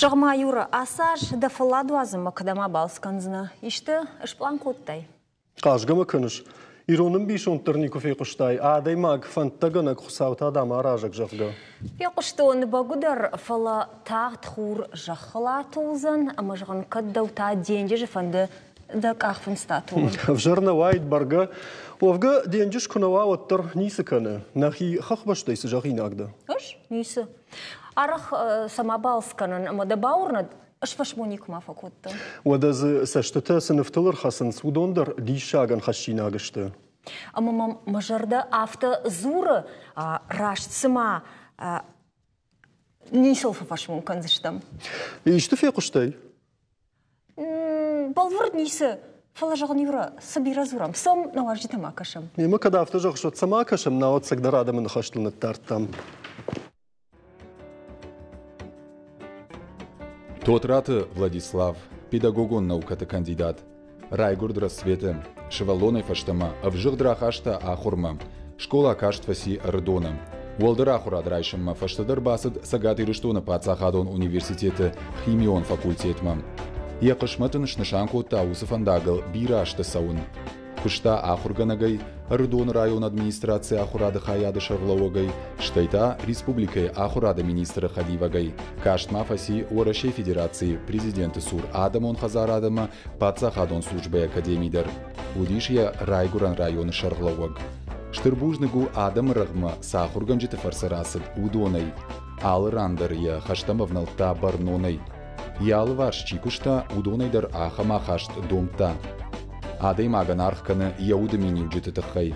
Зӕгъ-ма, Юра, ацы аз дӕ фӕллад уадзынмӕ кӕдӕм абалц кӕндзынӕ? Исты спълан кодтай? Хъазгӕ мӕ кӕныс? Ирон ӕмбисонд дӕр никуы фехъуыстай, адӕймаг фӕндтӕгӕнӕг Хуыцау та дӕм аразӕг, зӕгъгӕ. Фехъуыстон бӕгуыдӕр, фӕлӕ тагъд хур зӕххыл атулдзӕн, ӕмӕ зӕгъын, кӕд дӕу та денджызы фӕнды дӕ къахфындзтӕ тулын. Ӕвзӕр нӕ уаид бӕргӕ. Уӕвгӕ, денджыз куы нӕ уа, уӕддӕр ницы кӕны. Нӕхи хӕхбӕстӕй цы зӕгъинаг дӕ? Ӕз? Ницы. Арӕх цӕмӕ балц кӕнын ӕмӕ дӕ бауырнӕд, ӕз фӕсмон никуыма фӕкодтон. Уӕдӕ дзы цӕстытӕ цы нывтыл ӕрхӕцынц, уыдон дӕр диссагӕн хӕссинаг сты. Ӕмӕ мӕм мӕ зӕрдӕ афтӕ дзуры, раст цыма ницыл фӕфӕсмон кӕндзыстӕм. Исты фехъуыстай? Бӕлвырд ницы, фӕлӕ зӕгъын, Юра, цы бирӕ дзурӕм, цом нӕ уазджытӕм акӕсӕм. Мемӕ кӕд афтӕ зӕгъыс, уӕд цӕмӕ акӕсӕм, науӕд цӕгдӕр адӕмы ныхӕстыл ныддардтам. Тотраты Владислав, педагогон наукӕты кандидат, райгуырд Рассветы. Сывӕллонӕй фӕстӕмӕ ӕвзыгъд рахаста ахуырмӕ. Скъола каст фӕци Ӕрыдоны. Уӕлдӕр ахуырад райсынмӕ фӕстӕдӕр бацыд Цӕгат Ирыстоны паддзахадон университеты химион факультетмӕ. Йӕ хъысмӕт ын снысан кодта уыцы фӕндагыл бирӕ азты цӕуын. Куыста ахуыргӕнӕгӕй, Ӕрыдоны районы администрацийы ахуырады хайады сӕргълӕууӕгӕй, стӕй та республикӕйы ахуырады министры хӕдивӕгӕй. Каст ма фӕци Уӕрӕсейы Федерацийы Президенты цур адӕмон хӕдзарад ӕмӕ паддзахадон службӕйы академи дӕр. Уыдис йӕ райгуырӕн районы сӕргълӕууӕг. Стыр бузныг у адӕмы рӕгъмӕ цы ахуыргӕнджыты фӕрцы рацыд, уыдонӕй. Алы ран дӕр йӕ хӕстӕм ӕвнӕлдта бӕрнонӕй. Йӕ алыварс чи куыста, уыдонӕй дӕр ахӕм ахаст домдта. Адӕймагӕн аргъ кӕны йӕ уды миниуджыты тыххӕй.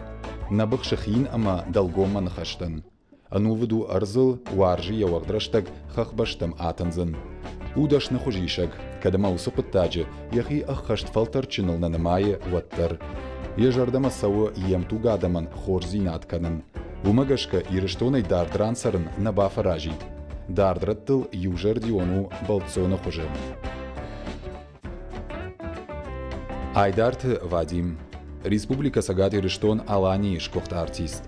Нӕ быхсы хин ӕмӕ дӕлгоммӕ ныхӕстӕн. Ӕнувыд у ӕрдзыл, уарзы йӕ уӕгъд рӕстӕг хӕхбӕстӕм атындзын. У дӕсны хуызисӕг, кӕд ӕмӕ уыцы хъуыддаджы йӕхи ӕххӕст фӕлтӕрдджыныл нӕ нымайы, уӕддӕр. Йӕ зӕрдӕмӕ цӕуы йе мтуг адӕмӕн хорздзинад кӕнын. Уымӕ гӕсгӕ Ирыстонӕй дард ран цӕрын нӕ бафӕразид. Дард рӕттыл иузӕрдион у бӕлццоны хуызы. Айдарты Вадим, Республикӕ Цӕгат Ирыстон-Аланийы сгуыхт артист.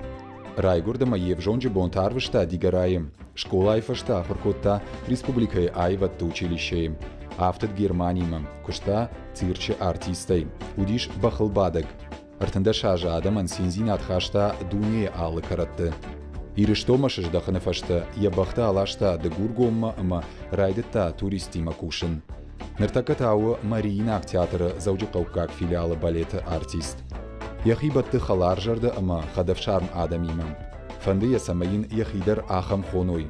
Райгуырд ӕмӕ йе взонджы бонтӕ арвыста Дигорайы. Скъолайы фӕстӕ ахуыр кодта республикӕйы аивӕдты училищейы. Афтыд Германимӕ, куыста цирчы артистӕй, уыдис бӕхылбадӕг. 13 азы адӕмӕн циндзинад хаста дунейы алы кӕрӕтты. Ирыстонмӕ сыздӕхыны фӕстӕ йӕ бӕхтӕ аласта Дыгургоммӕ ӕмӕ райдыдта туристтимӕ кусын. Ныртӕккӕ та у Мариинаг театры Дзӕуджыхъӕуккаг филиалы балеты артист. Йӕхи бӕтты хӕларзӕрдӕ ӕмӕ хӕдӕфсарм адӕмимӕ. Фӕнды йӕ, цӕмӕй йын йӕхи дӕр ахӕм хоной.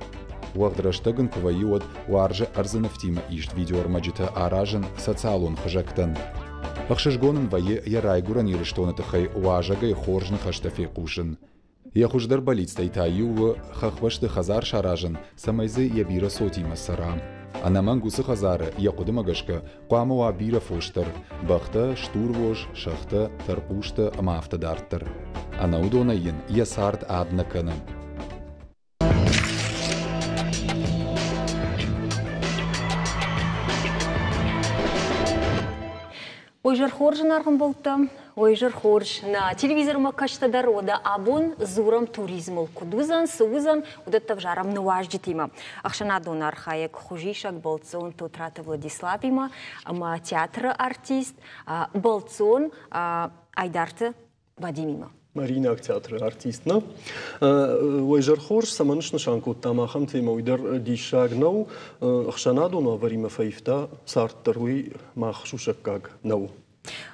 Уӕгъд рӕстӕг ын куы вӕййы, уӕд уарзы ӕрдзы нывтимӕ ист видеоӕрмӕджытӕ аразын социалон хызӕгтӕн. Ӕхсызгон ын вӕййы йӕ райгуырӕн Ирыстоны тыххӕй уазӕгӕй хорз ныхӕстӕ фехъусын. Йӕ хуыздӕр бӕллицтӕй та иу у хӕхбӕсты хӕдзар саразын, цӕмӕй дзы йӕ бирӕ цотимӕ цӕра. Ӕнӕмӕнг уыцы хӕдзары, йӕ хъуыдымӕ гӕсгӕ, хъуамӕ уа бирӕ фос дӕр – бӕхтӕ, стурвос, сӕгътӕ, тӕрхъустӕ ӕмӕ афтӕ дарддӕр. Ӕнӕ уыдонӕй йын йӕ цард ад нӕ кӕны. Ой, зӕр хорз, зынаргъ ӕмбӕлттӕ! Ой, зӕр хорз, нӕ телевизормӕ кӕстӕ дӕр уӕдӕ абон дзурӕм туризмыл. Куыд уыдзӕн, цы уыдзӕн, уыдӕттӕ ӕвзарӕм нӕ уазджытимӕ. Ӕхсӕнадон архайӕг, хуызисӕг бӕлццон Тотраты Владиславимӕ ӕмӕ театры артист, бӕлццон Айдарты Вадимимӕ. Мариинаг театры артист нӕ. Уой зӕрхорз цӕмӕн снысан кодтам ахӕм темӕ, уый дӕр диссаг нӕу. Ӕхсӕнадон уавӕримӕ фӕивта цард дӕр, уый мах сусӕггаг нӕу.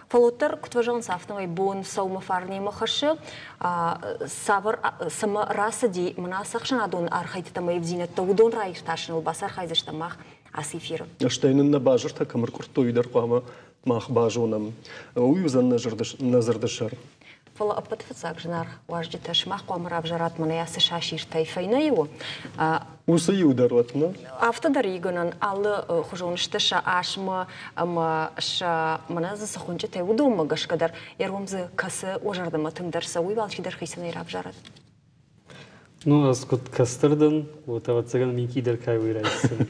Фӕлӕ уӕддӕр, куыд фӕзӕгъынц, афтӕмӕй бон сӕумӕ фарнемӕ хӕссы, цавӕр цӕмӕ рацыди, мӕнӕ ацы ӕхсӕнадон архӕйдтытӕ ӕмӕ ивдзинӕдтӕ, уыдон раиртасыныл бацархайдзыстӕм мах ацы эфиры. Стӕй нын нӕ базыртӕ кӕм ӕркъуырдтой, уый дӕр хъуамӕ мах базонӕм. Уый уыдзӕн нӕ дзырды сӕр. Фӕлӕ ӕппӕт фыццаг зынаргъ уазджытӕ, сымах хъуамӕ равзарат мӕнӕ ацы сасиртӕй фӕйнӕ иуы. Уыцы иу дӕр уӕд, нӕ? Афтӕ дӕр игӕнӕн алы хуызон сты сӕ асмӕ ӕмӕ сӕ мӕнӕ дзы цы хуынчъытӕ, уыдонмӕ гӕсгӕ дӕр йӕ ром дзы кӕцы уӕ зӕрдӕмӕ тынгдӕр цӕуы, уый алчидӕр хицӕнӕй равзарӕд. Ну, ӕз куыд кӕстӕр дӕн, уотӕ ӕвӕццӕгӕн минкъийдӕр кай уый райсдзӕн.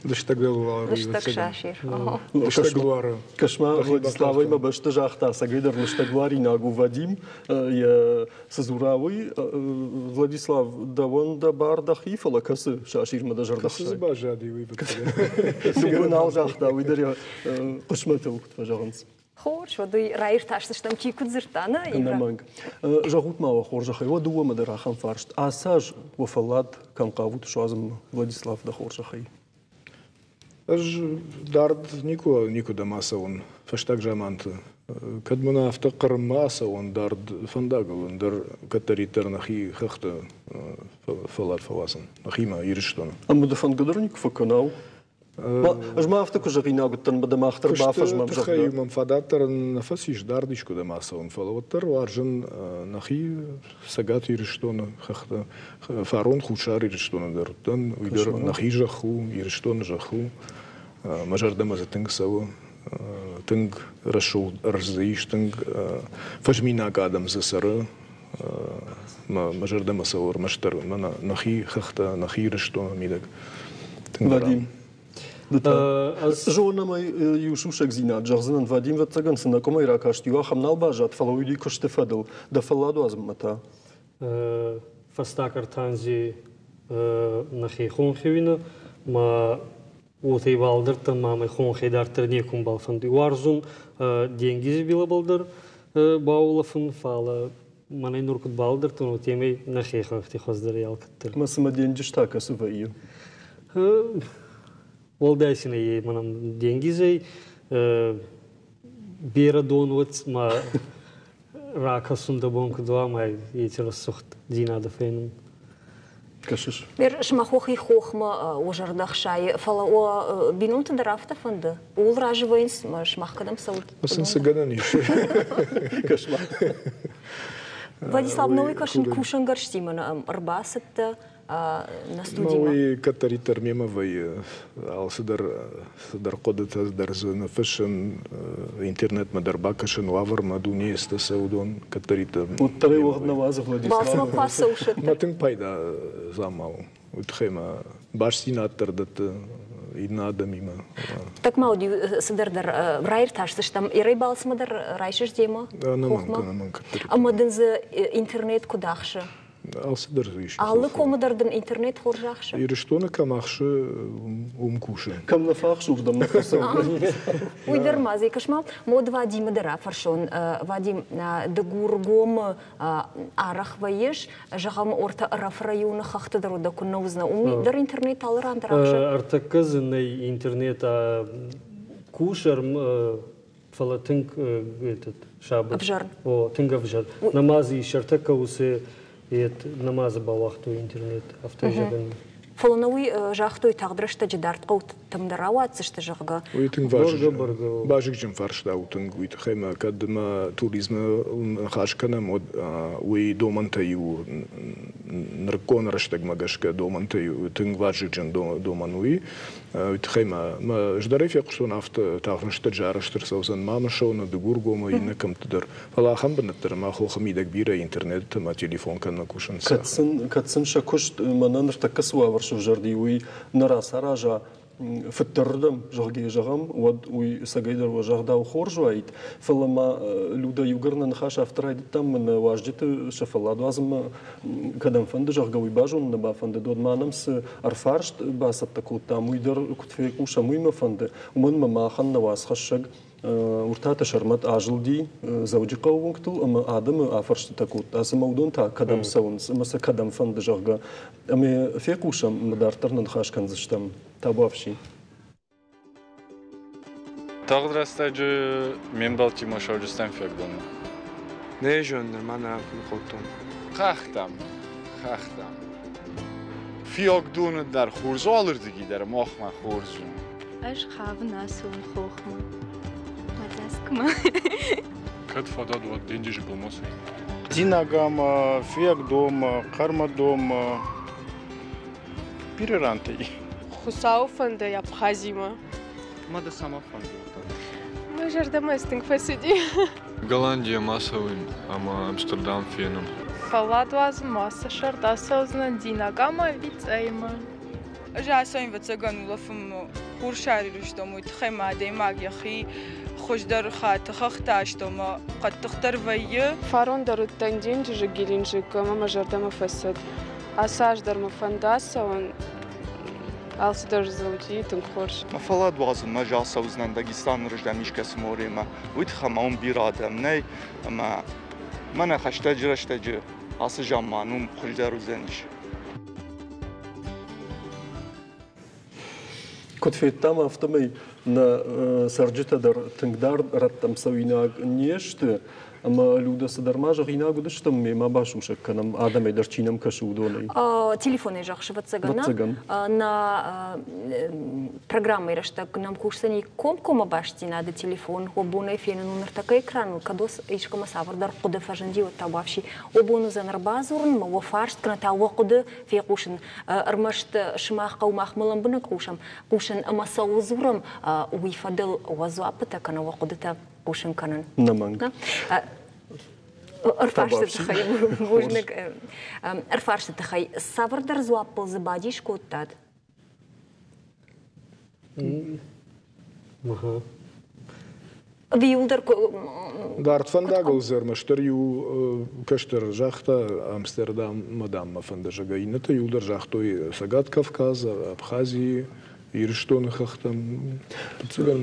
Лыстӕг луары. Лыстӕг сасир. Лыстӕг луары. Кӕс-ма, Владиславӕй мӕ бӕсты загъта, ӕцӕгӕйдӕр лыстӕг луаринаг у Вадим. Йӕ цы дзура, уый, Владислав, дӕуӕн дӕ бар дӕхи, фӕлӕ кӕцы сасирмӕ дӕ зӕрдӕ Кӕцы дзы баззади, уый Дыууӕ нал загъта, уый дӕр йӕ хъысмӕтыл, куыд фӕзӕгъынц. Хорз, уӕд уый раиртасдзыстӕм, чи куыд дзырдта, нӕ, Ира? Ӕнӕмӕнг. Зӕгъут ма уӕ хорзӕхӕй, уӕ дыууӕмӕ дӕр ахӕм фарст. Ацы аз уӕ фӕллад кӕм хъавут суадзынмӕ, Владислав, дӕ хорзӕхӕй? Ӕз дард никуы никуыдӕм ацӕуын фӕстаг заманты. Кӕд мын афтӕ Хъырыммӕ ацӕуон дард фӕндагыл, ӕндӕр кӕддӕриддӕр нӕхи хӕхты фӕллад фӕуадзын, нӕхимӕ, Ирыстоны. Ӕмӕ дӕ фӕндгӕ дӕр никуы фӕкӕнау? Ӕз ма афтӕ куы зӕгъинаг уыдтӕн, дӕ мах дӕр бафӕзмӕм, зӕгъгӕ. Тыххӕй мӕм фадат дӕр нӕ фӕцис дард искуыдӕм ацӕуын, фӕлӕ уӕддӕр уарзын нӕхи Цӕгат Ирыстоны хӕхтӕ. Фарон Хуссар Ирыстоны дӕр уыдтӕн, уый дӕр нӕхи зӕхх у, Ирыстоны зӕхх у. Мӕ зӕрдӕмӕ дзы тынг цӕуы. Тынг рӕсугъд ӕрдз дзы ис, тынг фӕзминаг адӕм дзы цӕры. Мӕ зӕрдӕмӕ цӕуы ӕрмӕстдӕр мӕнӕ нӕхи хӕхтӕ, нӕхи Ирыстоны мидӕг. Тынг Вадим, зонӕм ӕй иу сусӕгдзинад зӕгъдзынӕн, Вадим, ӕвӕццӕгӕн цы нӕ къуымӕй ракаст, иу ахӕм нал баззад, фӕлӕ уый куысты фӕдыл. Дӕ фӕллад уадзынмӕ та? Фӕстаг ӕртанзи нӕхи хонхи уина, ма уотӕ балдӕрдтӕн ма мӕ хонхӕй дарддӕр некумбал фӕндуй. Уарзун денгизи билӕбӕл дӕр баулӕфун, фал мӕнӕй нур куд балдӕрдтон, уотемӕй нӕхе хӕнхти хуӕздӕр алкӕддӕр. Ма цымӕ денгиз та кӕцы вӕййы? Уӕлдай син ӕй мӕнӕн денгизӕй берӕ дон уод ма ракӕсун дӕ бон куд уа, ма еци рӕсугъддзийнадӕ фенун. Кӕсыс? Сымах уӕхи хохмӕ уӕ зӕрдӕ хсайы, фӕлӕ уӕ бинонты дӕр афтӕ фӕнды? Ууыл разы вӕййынц, сымах кӕдӕм цӕут? Сын цы гӕнӕн ис? Кӕс-ма. Владислав, науи кӕсын кусӕнгӕрзтимӕ ӕрбацыдтӕ нӕ студимӕ? Уый кӕддӕриддӕр мемӕ вӕййы. Алцыдӕр цыдӕр хъуыдытӕ дӕр дзы ныффыссын, интернетмӕ дӕр бакӕсын, уавӕрмӕ дунейы цытӕ цӕуы, уыдон кӕддӕриддӕр. Уӕддӕр ӕй уӕгъд нӕ уадзы Владислав. Балцмӕ куы ацӕуыс, Мӕ тынг пайда дзаума у. Уый тыххӕй ма бастдзинад дӕр дӕтты иннӕ адӕмимӕ. Так ма уыди цыдӕр дӕр раиртасдзыстӕм. Ирӕй балцмӕ дӕр райсыс демӕ? Ӕнӕмӕнг, ӕнӕмӕнг. Ӕмӕ дын дзы интернет куыд ахсы? Алцыдӕр дзы ис. Алы комы дӕр дын интернет хорз ахсы? Ирыстоны кӕм ахсы, уым кусы. Кӕм нӕ фӕахсы, уырдӕм нӕ фӕцӕуы. Уый дӕр ма дзы кӕс-ма, мод Вадимы дӕр афӕрсон. Вадим, Дыгургомы арӕх вӕййыс, зӕгъӕм, Ортӕ Ӕрӕфы районы хӕхты дӕр уӕдӕ куы нӕ уыдзынӕ, уым дӕр интернет алы ран дӕр ахсы? Ӕртӕккӕ дзы нӕй интернет кусы, фӕлӕ тынг этот сабыр. Ӕвзӕр. О, тынг ӕвзӕр. Намазы ис ӕртӕккӕ уыцы намазы бауагътой интернет, афтӕ зӕгъын. Фӕлӕ нӕ уый загътой, тагъд рӕстӕджы дард хъӕутӕм дӕр ауадздзысты, зӕгъгӕ. Уый тынг вазыгджын фарста у тынг уый тыххӕй ма кӕд ма туризмы ныхас кӕнӕм, уӕд уый домӕнтӕ иу нырыккон рӕстӕгмӕ гӕсгӕ домӕнтӕ иу тынг вазыгджын домӕн уый. Уый тыххӕй ма мӕ ӕз фехъуыстон, афтӕ тагъд рӕстӕджы арӕзт ӕрцӕудзӕн Мамысоны, Дыгургомы, иннӕ кӕмтты дӕр. Фӕлӕ ахӕм бынӕтты дӕр ма хохы мидӕг бирӕ интернет ӕмӕ телефон кӕм нӕ кусынц. Кӕд сын сӕ куыст мӕнӕ ныртӕккӕ цы уавӕр сывзӕрди, уый нӕ рацараза фыддӕрырдӕм, зӕгъгӕ, зӕгъӕм, уӕд уый ӕцӕгӕйдӕр уӕ загъдау хорз уаид. Фӕлӕ ма Людӕ иугӕр нӕ ныхас афтӕ райдыдтам, мӕнӕ уазджыты сӕ фӕллад уадзынмӕ кӕдӕм фӕнды, зӕгъгӕ, уый базонын нӕ бафӕндыд, уӕд ма нӕм цы ӕрфарст бацӕттӕ кодтам, уый дӕр куыд фехъусӕм, уый мӕ фӕнды. Уымӕн ӕмӕ махӕн нӕ уацхӕссӕг Уртаты Сӕрмӕт азылди Дзӕуджыхъӕуы уынгтыл ӕмӕ адӕмы афӕрстытӕ кодта, цымӕ уыдон та кӕдӕм цӕуынц ӕмӕ сӕ кӕдӕм фӕнды, зӕгъгӕ. Ӕмӕ фехъусӕм ӕмӕ дарддӕр нӕ ныхас кӕндзыстӕм. Табуафси. Тагъд рӕстӕджы ме мбӕлттимӕ сӕуджыстӕм фегдоны. Нӕ зонын, нырма нӕ кодтон. Хӕхтӕм, хӕхтӕм. Фиагдоны дӕр хорз у алырдыги дӕр, махмӕ хорз у. Ӕз хъавын ацӕуын хохмӕ. Мадзаскмӕ. Кӕд фадат уӕд денджызы былмӕ цӕй. Дзинагамӕ, Фиагдомӕ, Хъӕрмӕдонмӕ, бирӕ рантӕй. Хуыцауы фӕндӕй Абхазимӕ. Ма дӕ цӕмӕ фӕнды? Мӕ зӕрдӕмӕ тынг фӕцыди. Голландийӕ ма цӕуын ӕмӕ Амстердам фенын. Фӕллад уадзынмӕ ацы сӕрд ацӕудзынӕн Динагамӕ ӕви Цъӕймӕ? Ӕз ацӕуин, ӕвӕццӕгӕн, улӕфынмӕ Хуссар Ирыстонмӕ, уый тыххӕй ма адӕймаг йӕхи хуыздӕр хаты хӕхты астӕумӕ хъӕддыхдӕр вӕййы. Фарон дӕр уыдтӕн денджызы Геленджикы ӕмӕ мӕ зӕрдӕмӕ фӕцыд. Ацы аз дӕр мӕ фӕнды ацӕуын. Алцыдӕр дзы уыди тынг хорз. Мӕ фӕллад уадзынмӕ ӕз ацӕудзынӕн Дагестаны рыздӕм искӕцы моремӕ. Уый тыххӕй ма уым бирӕ адӕм нӕй ӕмӕ мӕнӕ хӕстӕджы рӕстӕджы ацы заман уым хуыздӕр уыдзӕнис. Куыд федтам, афтӕмӕй нӕ цӕрджытӕ дӕр тынг дард рӕттӕм цӕуинаг не сты, ӕмӕ Людӕ, цыдӕр ма зӕгъинаг уыдыстӕм, мемӕ басусӕг кӕнӕм, адӕмӕй дӕр чи нӕм кӕсы, уыдонӕй. Телефонӕй зӕгъ, ӕвӕццӕгӕн, нӕ программӕйы рӕстӕг нӕм кусдзӕни комкоммӕ бастдзинады телефон. Уӕ бонӕй фенын у ныртӕккӕ экраныл, кӕд искӕмӕ цавӕрдӕр хъуыды фӕзынди, уӕд та уафси. Уӕ бон уыдзӕн ӕрбадзурын, уӕ фарст кӕнӕ та уӕ хъуыды фехъусын. Ӕрмӕст сымах хъӕуы махмӕ лӕмбынӕг хъусӕм, хъусын ӕмӕ цӕуыл дзурӕм, уый фӕдыл уӕ дзуаппытӕ кӕнӕ уӕ хъуыдытӕ хъусын кӕнын. Нӕмӕнг. Ӕрфарсты тыххӕй, бузныг. Ӕрфарсты тыххӕй цавӕрдӕр дзуаппыл дзы бадис кодтат? Иуылдӕр Дард фӕндагыл дзы ӕрмӕстдӕр иу кӕстӕр загъта Амстердаммӕ, дам, мӕ фӕнды, зӕгъгӕ. Иннӕтӕ иуылдӕр загътой Цӕгат Кавказ, Абхазийы, Ирыстоны хӕхтӕм. Фыццагӕн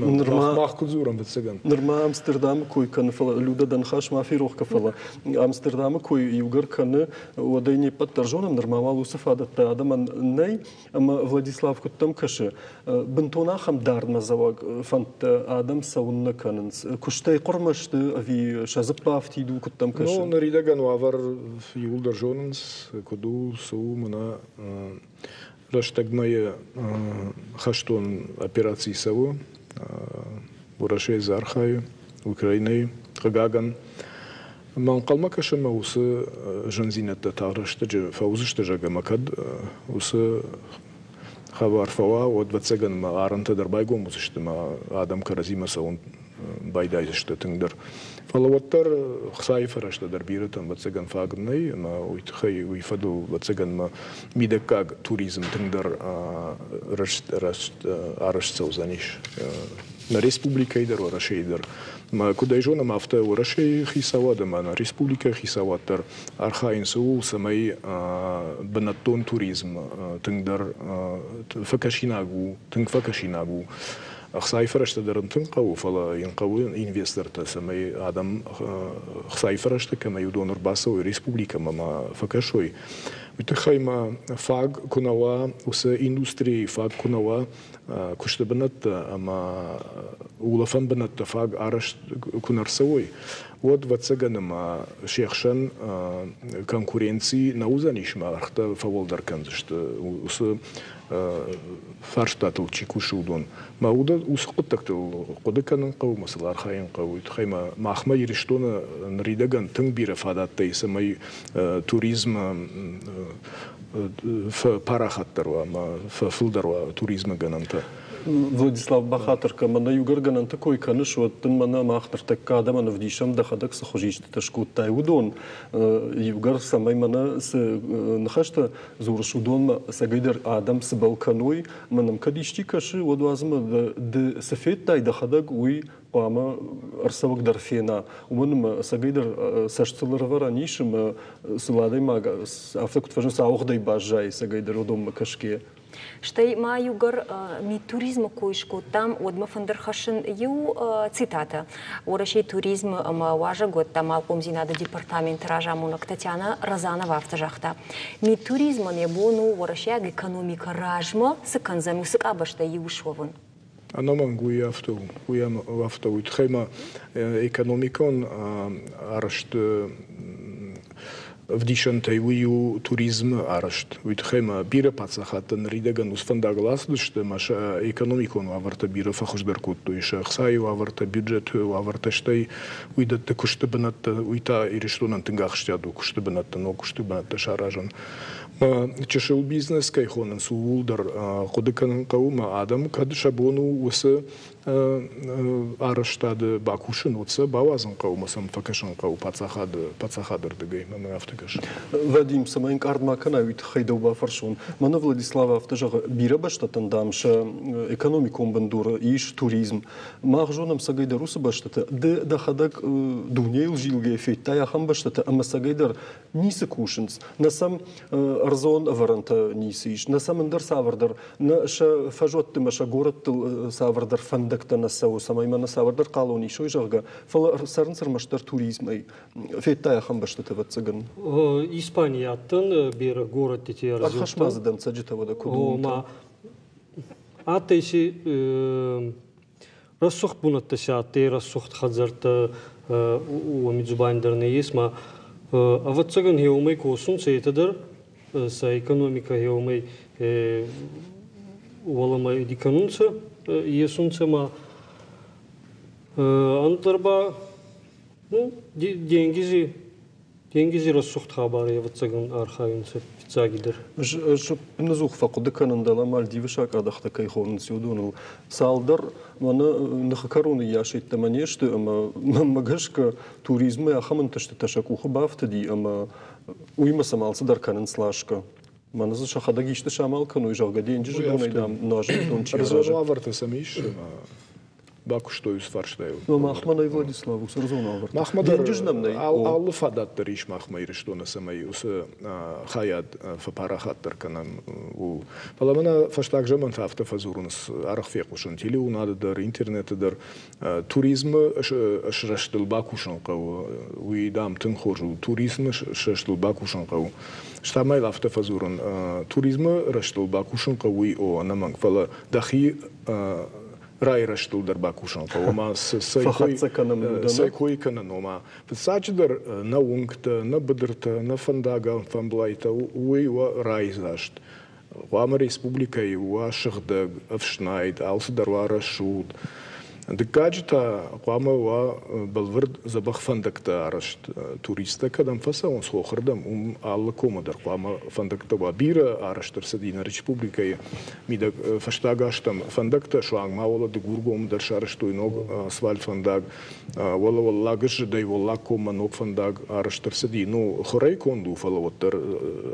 мах куыд дзурӕм фыццагӕн? Нырма Амстердамы кой кӕны, фӕлӕ Людӕ дӕ ныхас ма ферох кӕ, фӕлӕ Амстердамы кой иугӕр кӕны, уӕд ӕй не ппӕт дӕр зонӕм, нырма уал уыцы фадӕттӕ адӕмӕн нӕй. Ӕмӕ Владислав куыдтӕм кӕсы, бынтон ахӕм дардмӕдзӕуӕг фӕндтӕ адӕм цӕуыннӕ кӕнынц? Куыстӕй хъуырмӕ сты ӕви сӕ дзыппы афтид у, куыдтӕм кӕсы? Ну, ныридӕгӕн уавӕр иууылдӕр зонынц, куыд у, цы у, мӕнӕ рӕстӕгмӕйы хӕстон операци цӕуы. Уӕрӕсе дзы архайы, Украинӕйы, хъыгагӕн. Ма ӕнхъӕлмӕ кӕсӕм ӕмӕ уыцы зындзинӕдтӕ тагъд рӕстӕджы фӕуыдзысты, зӕгъгӕ, ӕмӕ кӕд уыцы хабар фӕуа, уӕд, ӕвӕццӕгӕн, мӕ арӕнтӕ дӕр байгом уыдзысты, мӕ адӕм кӕрӕдзимӕ цӕуын байдайдзысты тынгдӕр. Фӕлӕ уӕддӕр хцайы фӕрӕзтӕ дӕр бирӕтӕм, ӕвӕццӕгӕн, фаг нӕй, ӕмӕ уый тыххӕй уый фӕдыл, ӕвӕццӕгӕн, мӕ мидӕггаг туризм тынгдӕр арӕзт цӕудзӕнис нӕ республикӕйы дӕр, Уӕрӕсейы дӕр. Мӕ куыд ӕй зонӕм, афтӕ Уӕрӕсейы хицауад ӕмӕ нӕ республикӕйы хицауад дӕр архайынц ууыл, цӕмӕй бынӕттон туризм тынгдӕр фӕкӕсинаг у, тынг фӕкӕсинаг у. Ӕхцайы фӕрӕзтӕ дӕр ын тынг хъӕуы, фӕлӕ йын хъӕуы инвестортӕ, цӕмӕй адӕм ӕхцайы фӕрӕзтӕ кӕмӕй уыдон ӕрбацӕуой республикӕмӕ ӕмӕ фӕкӕсой. Уый тыххӕй ма фаг куы нӕ уа, уыцы индустрийы фаг куы нӕ уа куысты бынӕттӕ ӕмӕ улӕфӕн бынӕттӕ фаг арӕзт куы нӕ рцӕуой, уӕд, ӕвӕццӕгӕн, ӕмӕ се хсӕн конкуренци нӕ уыдзӕнис ӕмӕ ӕргътӕ фӕуӕлдӕр кӕндзысты уыцы фарстатыл чи кусы, уыдон. Мӕ уыцы хъуыддӕгтыл хъуыды кӕнын хъӕуы, мӕ сыл архайын хъӕуы. Уый тыххӕй ма махмӕ Ирыстоны ныридӕгӕн тынг бирӕ фадӕттӕ и, цӕмӕй туризм фӕпарахатдӕр уа ӕмӕ фӕфылдӕр уа туризмы гӕнӕнтӕ. Владислав, бахатыр кӕн, мӕнӕ иугӕр гӕнӕнты кой кӕныс, уӕд дын мӕнӕ мах ныртӕккӕ адӕмӕн ӕвдисӕм, дӕхӕдӕг цы хуызистытӕ скодтай, уыдон. Иугӕр цӕмӕй мӕнӕ цы ныхӕстӕ дзурыс, уыдонмӕ ӕцӕгӕйдӕр адӕм цыбӕл кӕной, ӕмӕ нӕм кӕд исчи кӕсы, уӕд уадзымӕ ды цы федтай дӕхӕдӕг, уый хъуамӕ ӕрцӕуӕг дӕр фена. Уымӕн ӕмӕ ӕцӕгӕйдӕр цӕстыл ӕрӕвӕрӕн ис, ӕмӕ сыл адӕймаг афтӕ куыд фӕзынц, ауыгъдӕй баззайы ӕцӕгӕйдӕр уыдонмӕ кӕсгӕйӕ. Стӕй ма иугӕр мидтуризмы кой скодтам, уӕд мӕ фӕнды рхӕссын иу цитатӕ. Уӕрӕсейы туризмы ӕмӕ уазӕгуӕтты амалхъомдзинады департаменты разамонӕг Татьяна Розанова афтӕ загъта: Мидтуризмӕн йӕ бон у уӕрӕсейаг экономикӕ размӕ цы кӕндзӕн, уыцы къабӕзтӕй иу суӕвын. Ӕнӕмӕнг уый афтӕ у. Уый афтӕ у. Уый тыххӕй ма экономикон арӕзты ӕвдисӕнтӕй уый у туризмы арӕзт. Уый тыххӕй ма бирӕ паддзахадтӕ ныридӕгӕн уыцы фӕндагыл ацыдысты ӕмӕ сӕ экономикон уавӕртӕ бирӕ фӕхуыздӕр кодтой, сӕ ӕхцайы уавӕртӕ, бюджеты уавӕртӕ, стӕй уый дӕтты куысты бынӕттӕ. Уый та Ирыстонӕн тынг ахсджиаг у куысты бынӕттӕ, ног куысты бынӕттӕ саразын. Чысыл бизнес кӕй хонынц, ууыл дӕр хъуыды кӕнын хъӕуы, ӕмӕ адӕм кӕд сӕ бон у уыцы арӕзтады бакусын, уӕд сӕ бауадзын хъӕуы ӕмӕ сӕм фӕкӕсын хъӕуы паддзахады паддзахады рдыгӕй, мӕнмӕ афтӕ кӕсы. Вадим, цӕмӕй ӕнкъард ма кӕнай, уый тыххӕй дӕу бафӕрсон. Мӕнӕ Владислав афтӕ зӕгъы, бирӕ бӕстӕтӕн, дам, сӕ экономикон бындуры ис туризм. Мах зонӕм цӕгӕйдӕр уыцы бӕстӕтӕ. Ды дӕхӕдӕг дунейыл зилгӕйӕ федтай ахӕм бӕстӕтӕ ӕмӕ цӕгӕйдӕр ницы кусынц, нӕ сӕм ӕрдзон ӕвӕрӕнтӕ ницы ис, нӕ сӕм ӕндӕр цавӕрдӕр, нӕ сӕ фӕзуӕтты мӕ сӕ горӕттыл цавӕрдӕр фӕндӕгтӕ нӕ цӕуы, цӕмӕй мӕнӕ цавӕрдӕр хъалон исой, зӕгъгӕ, фӕлӕ цӕрынц ӕрмӕстдӕр туризмӕй. Федтай ахӕм бӕстӕтӕ, ӕвӕццӕгӕн? Испанийы адтӕн берӕ горӕтти Ӕрхӕсс ма дзы дӕнцӕджытӕ уӕдӕ куыд у? Ома, адтӕй си рӕсугъд бунӕттӕ си адтӕй, рӕсугъд хӕдзӕрттӕ, уоми дзубани дӕр нӕййес, ма ӕвӕццӕгӕн, гъе уомӕй косунцӕ етӕ дӕр, сӕ экономикӕ гъе уомӕй уӕлӕмӕ иди кӕнунцӕ, есунцӕ ма ӕндӕр ба ну, денгизи Денгизи рӕсугъд хабар, ӕвӕццӕгӕн, архайунцӕ фиццагидӕр. Ӕз ӕппынӕдзух фӕхъуыды кӕнын, дӕлӕ Мальдивы сакъадӕхтӕ кӕй хонынц, уыдоныл. Цалдӕр мӕнӕ ныхы кӕроны йас йеддӕмӕ не сты, ӕмӕ мӕнмӕ гӕсгӕ туризмӕй ахӕм ӕнтыстытӕ сӕ къухы бафтыди, ӕмӕ уыимӕ сӕм алцыдӕр кӕнынц ласгӕ. Мӕнӕ дзы сӕхӕдӕг исты самал кӕной, зӕгъгӕ, денджызы донӕй, дам, нуазыны дон чи аразы. Ӕрдзон уавӕртӕ сӕм ис, ӕмӕ бакуыстой уыцы фарстайыл. Но махмӕ нӕй, Владислав, уыцы ӕрдзон уавӕртӕ. Махмӕ дӕр Денджыз нӕм нӕй. Алы фадат дӕр ис махмӕ Ирыстоны, цӕмӕй уыцы хайад фӕпарахатдӕр кӕнӕм, ууыл. Фӕлӕ мӕнӕ фӕстаг заманты афтӕ фӕдзурынц, арӕх фехъусын телеуынады дӕр, интернеты дӕр, туризмы срӕзтыл бакусын хъӕуы. Уый, дам, тынг хорз у. Туризмы срӕзтыл бакусын хъӕуы. Стӕмӕй афтӕ фӕдзурын, туризмы рӕзтыл бакусын хъӕуы, уый о, ӕнӕмӕнг, фӕлӕ дӕхи райрӕзтыл дӕр бакусын хъӕуы, ома цӕй кой кӕнын, ома фыццаджыдӕр нӕ уынгтӕ, нӕ быдыртӕ, нӕ фӕндагӕнфӕмблайтӕ, уый уа райдзаст. Хъуамӕ республикӕйы уа сыгъдӕг, ӕфснайд, алцыдӕр уа рӕсугъд. Дыккаджы та хъуамӕ уа бӕлвырд дзӕбӕх фӕндӕгтӕ арӕзт. Туристтӕ кӕдӕм фӕцӕуынц хохырдӕм, уым алы комы дӕр хъуамӕ фӕндӕгтӕ уа. Бирӕ арӕзт ӕрцыди нӕ республикӕйы мидӕг фӕстаг азтӕм фӕндӕгтӕ, суанг ма уӕлӕ Дыгургомы дӕр сарӕзтой ног асфальт фӕндаг, уӕлӕ Уӕллагызыдӕй Уӕллагкоммӕ ног фӕндаг арӕзт ӕрцыди. Ну, хурӕй конд у, фӕлӕ уӕддӕр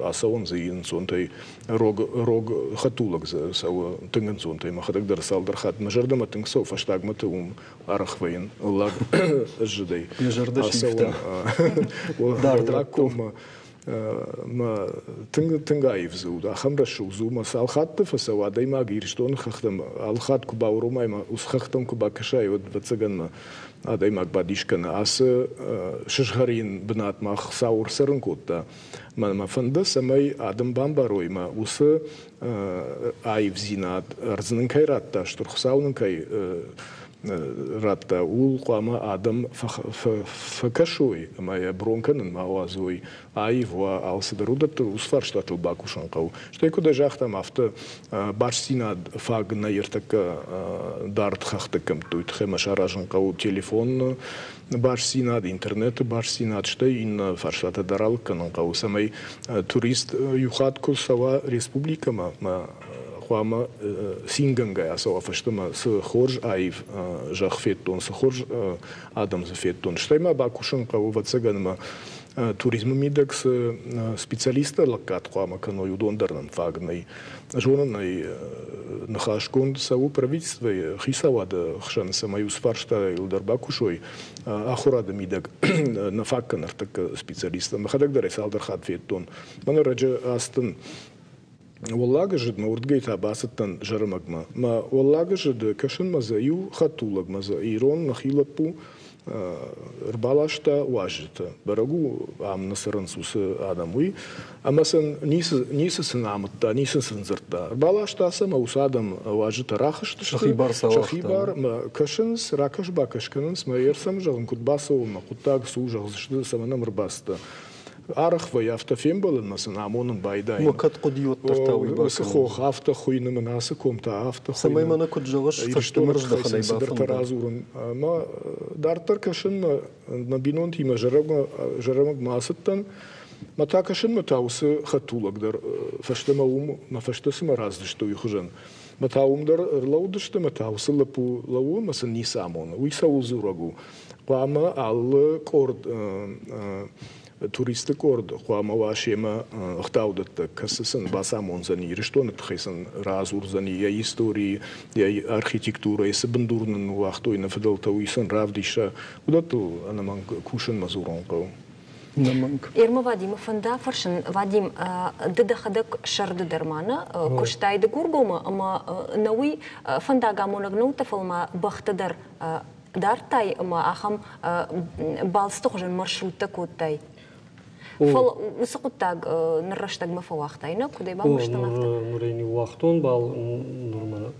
ацӕуӕн дзы ӕнцонтӕй рог, рог хӕдтулӕг дзы цӕуы тынг ӕнцонтӕй. Мӕхӕдӕг дӕр цалдӕр хатт мӕ зӕрдӕмӕ тынг цӕуы, фӕстагмӕты уым арӕх вӕййын лӕг зыдӕй. Йӕ зӕрдӕ сивта. Уӕллагкоммӕ мӕ тынг, тынг аив дзы уыд, ахӕм рӕсугъд дзы у, мӕ цал хатты фӕцӕуы адӕймаг Ирыстоны хӕхтӕм, алы хатт куы бауромай мӕ уыцы хӕхтӕм куы бакӕсай, уӕд, ӕвӕццӕгӕн, мӕ адӕймаг бадис кӕны. Ацы сызгъӕрин бынат мах Хуыцау ӕрцӕрын кодта. Мӕн мӕ фӕнды, цӕмӕй адӕм бамбарой, мӕ уыцы аивдзинад ӕрдз нын кӕй радта, Стыр Хуыцау нын кӕй радта, ууыл хъуамӕ адӕм фӕкӕсой ӕмӕ йӕ брон кӕнын ма уадзой, аив уа, алцыдӕр уыдӕттыл, уыцы фарстатыл бакусын хъӕуы. Стӕй куыд загътам, афтӕ бастдзинад фаг нӕ ӕртӕккӕ дард хӕхты кӕмтты, уый тыххӕй ма саразын хъӕуы телефон бастдзинад, интернеты бастдзинад, стӕй иннӕ фарстатӕ дӕр алыг кӕнын хъӕуы, цӕмӕй турист иу хатт куы цӕуа республикӕмӕ, хъуамӕ цингӕнгӕйӕ ацӕуа фӕстӕмӕ, цы хорз аив зӕхх федтон, цы хорз адӕм дзы федтон. Стӕй ма бакусын хъӕуы, ӕвӕццӕгӕн, ӕмӕ туризмы мидӕг цы специалисттӕ лӕггад хъуамӕ кӕной, уыдон дӕр нӕм фаг нӕй. Зонын ӕй, ныхасгонд цӕуы правительствойы хицауады хсӕн, цӕмӕй уыцы фарстайыл дӕр бакусой ахуырады мидӕг нӕ фаг кӕны ӕртӕккӕ специалисттӕ. Мӕхӕдӕг дӕр ӕй цалдӕр хатт федтон. Мӕнӕ раджы ацыдтӕн Уӕллаг зыдмӕ, уырдыгӕй та бацыдтӕн Зӕрӕмӕгмӕ. Мӕ Уӕллаг зыды кӕсынмӕ дзы иу хӕдтулӕгмӕ дзы ирон нӕхи лӕппу ӕрбаласта уазджытӕ. Бӕрӕг у, ам нӕ цӕрынц уыцы адӕм, уый. Ӕмӕ сын ницы, ницы сын амыдта, ницы сын дзырдта. Ӕрбаласта сӕ ӕмӕ уыцы адӕм уазджытӕ рахызтысты. Сӕхи бар сӕ Сӕхи бар мӕ кӕсынц, ракӕс-бакӕс кӕнынц, мӕ ӕрсӕм зӕгъын, куыд бацӕуон, мӕ хъуыддаг цы у, зӕгъдзысты, цӕмӕн ӕм ӕрбацыдтӕ. Арӕх вӕййы афтӕ фембӕлынмӕ сын амонын байдайын. Ма кӕд хъуыди уӕддӕр та уый Уыцы хох афтӕ хуыйны мын, ацы ком та афтӕ хуыйны. Цӕмӕй мӕнӕ куыд зӕгъыс, фӕстӕмӕ рыздӕхынӕй цыдӕртӕ радзурын. Ӕмӕ дарддӕр кӕсынмӕ мӕ бинонтимӕ зӕрӕмӕгмӕ ацыдтӕн. Мӕ та кӕсынмӕ та уыцы хӕдтулӕг дӕр фӕстӕмӕ уым мӕ фӕстӕ цыма раздысты, уый хуызӕн. Мӕ та уым дӕр ӕрлӕууыдысты, мӕ та уыцы лӕппу лӕууы ӕмӕ сын ницы амоны. Уый цӕуыл дзурӕг у? Хъуамӕ алы къорд туристты къорд хъуамӕ уа семӕ ӕгъдаудӕттӕг, кӕцы сын бацамондзӕни, Ирыстоны тыххӕй сын радзурдзӕни йӕ историйы, йӕ архитектурӕйы, цы бындур нын ныууагътой нӕ фыдӕлтӕ, уый сын равдиса. Уыдӕттыл ӕнӕмӕнг кусынмӕ дзурын хъӕуы. Ӕнӕмӕнг. Ерма Вадимы фӕнды афӕрсын, Вадим, ды дӕхӕдӕг сӕрды дӕр ма нӕ куыстай Дыгургомы ӕмӕ нӕ уый фӕндагамонӕг нӕ уыдтӕ, фӕлӕ ма бӕхтӕ дӕр дардтай ӕмӕ ахӕм балцты хуызӕн маршруттӕ кодтай. Фӕлӕ уыцы хъуыддаг ныр рӕстӕгмӕ фӕуагътай, нӕ? Куыдӕй бамбӕрстон афтӕ? Ныр ӕй ныууагътон бал, ныр мӕ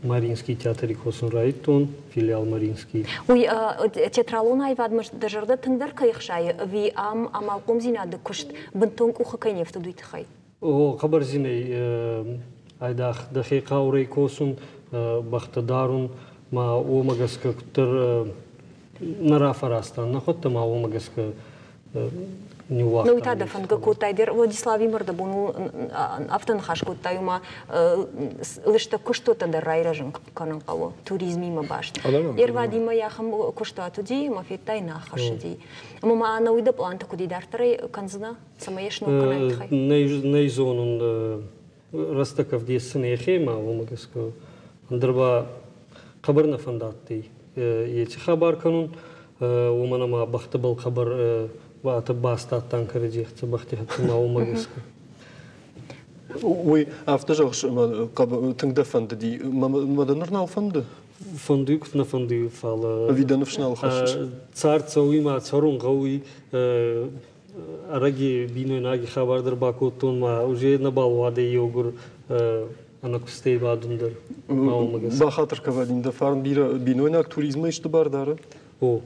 Мариинский театри косун райдтон, филиал Мариинский. Уый театралон аивадмӕ дӕ зӕрдӕ тынгдӕр кӕй хсайы, ӕви ам амалхъомдзинады куыст бынтон къухы кӕй не фтыд, уый тыххӕй? О, хъӕбӕр зинӕй айдагъ дӕхе хъаурӕй косун, бӕхтӕ дарун, ма уомӕ гӕсгӕ куддӕр нӕ рафӕразтан, нӕхуӕдтӕ ма уомӕ гӕсгӕ ниууагътан. Ну, уый та дӕ фӕндгӕ кодтай дӕр Владиславимӕ рдӕбон афтӕ ныхас кодтай, ома лыстӕг куыстуӕттӕ дӕр райрӕзын кӕнын хъӕуы туризмимӕ баст. Ервадимӕ ахӕм куыстуат уыди, ӕмӕ федтай, нӕ аххӕссыди. Ӕмӕ ма ӕнӕуый дӕ пълантӕ куыд и дарддӕр кӕндзынӕ? Цӕмӕй йӕ сног кӕнай тыххӕй? Нӕ зонун рӕстӕг ӕвдесун ӕхемӕ, уомӕ гӕсгӕ ӕндӕр ба хъӕбӕр нӕ фӕндадтӕй еци хабар кӕнун, уомӕн ӕма бӕхтӕбӕл хъӕбӕр баст адтан кӕрӕдзей хӕццӕ, бӕхти хӕццӕ ма уомӕ гӕсгӕ. Уый афтӕ зӕгъыс, ӕмӕ тынг дӕ фӕндыди. Мӕ дӕ ныр нал фӕнды? Фӕндуй, куд нӕ фӕндуй, фал Ӕви дӕ ныфс нал хӕссыс? Цард цӕуй ма цӕрун гъӕуй. Ӕрӕги бийнойнаги хабар дӕр бакодтон ма уже нӕбал уадӕй еугур ӕнӕкустӕй бадун дӕр. Бахатыр кӕ, Вадим, дӕ фарн бирӕ бийнойнаг туризмӕ исты бар дары? О,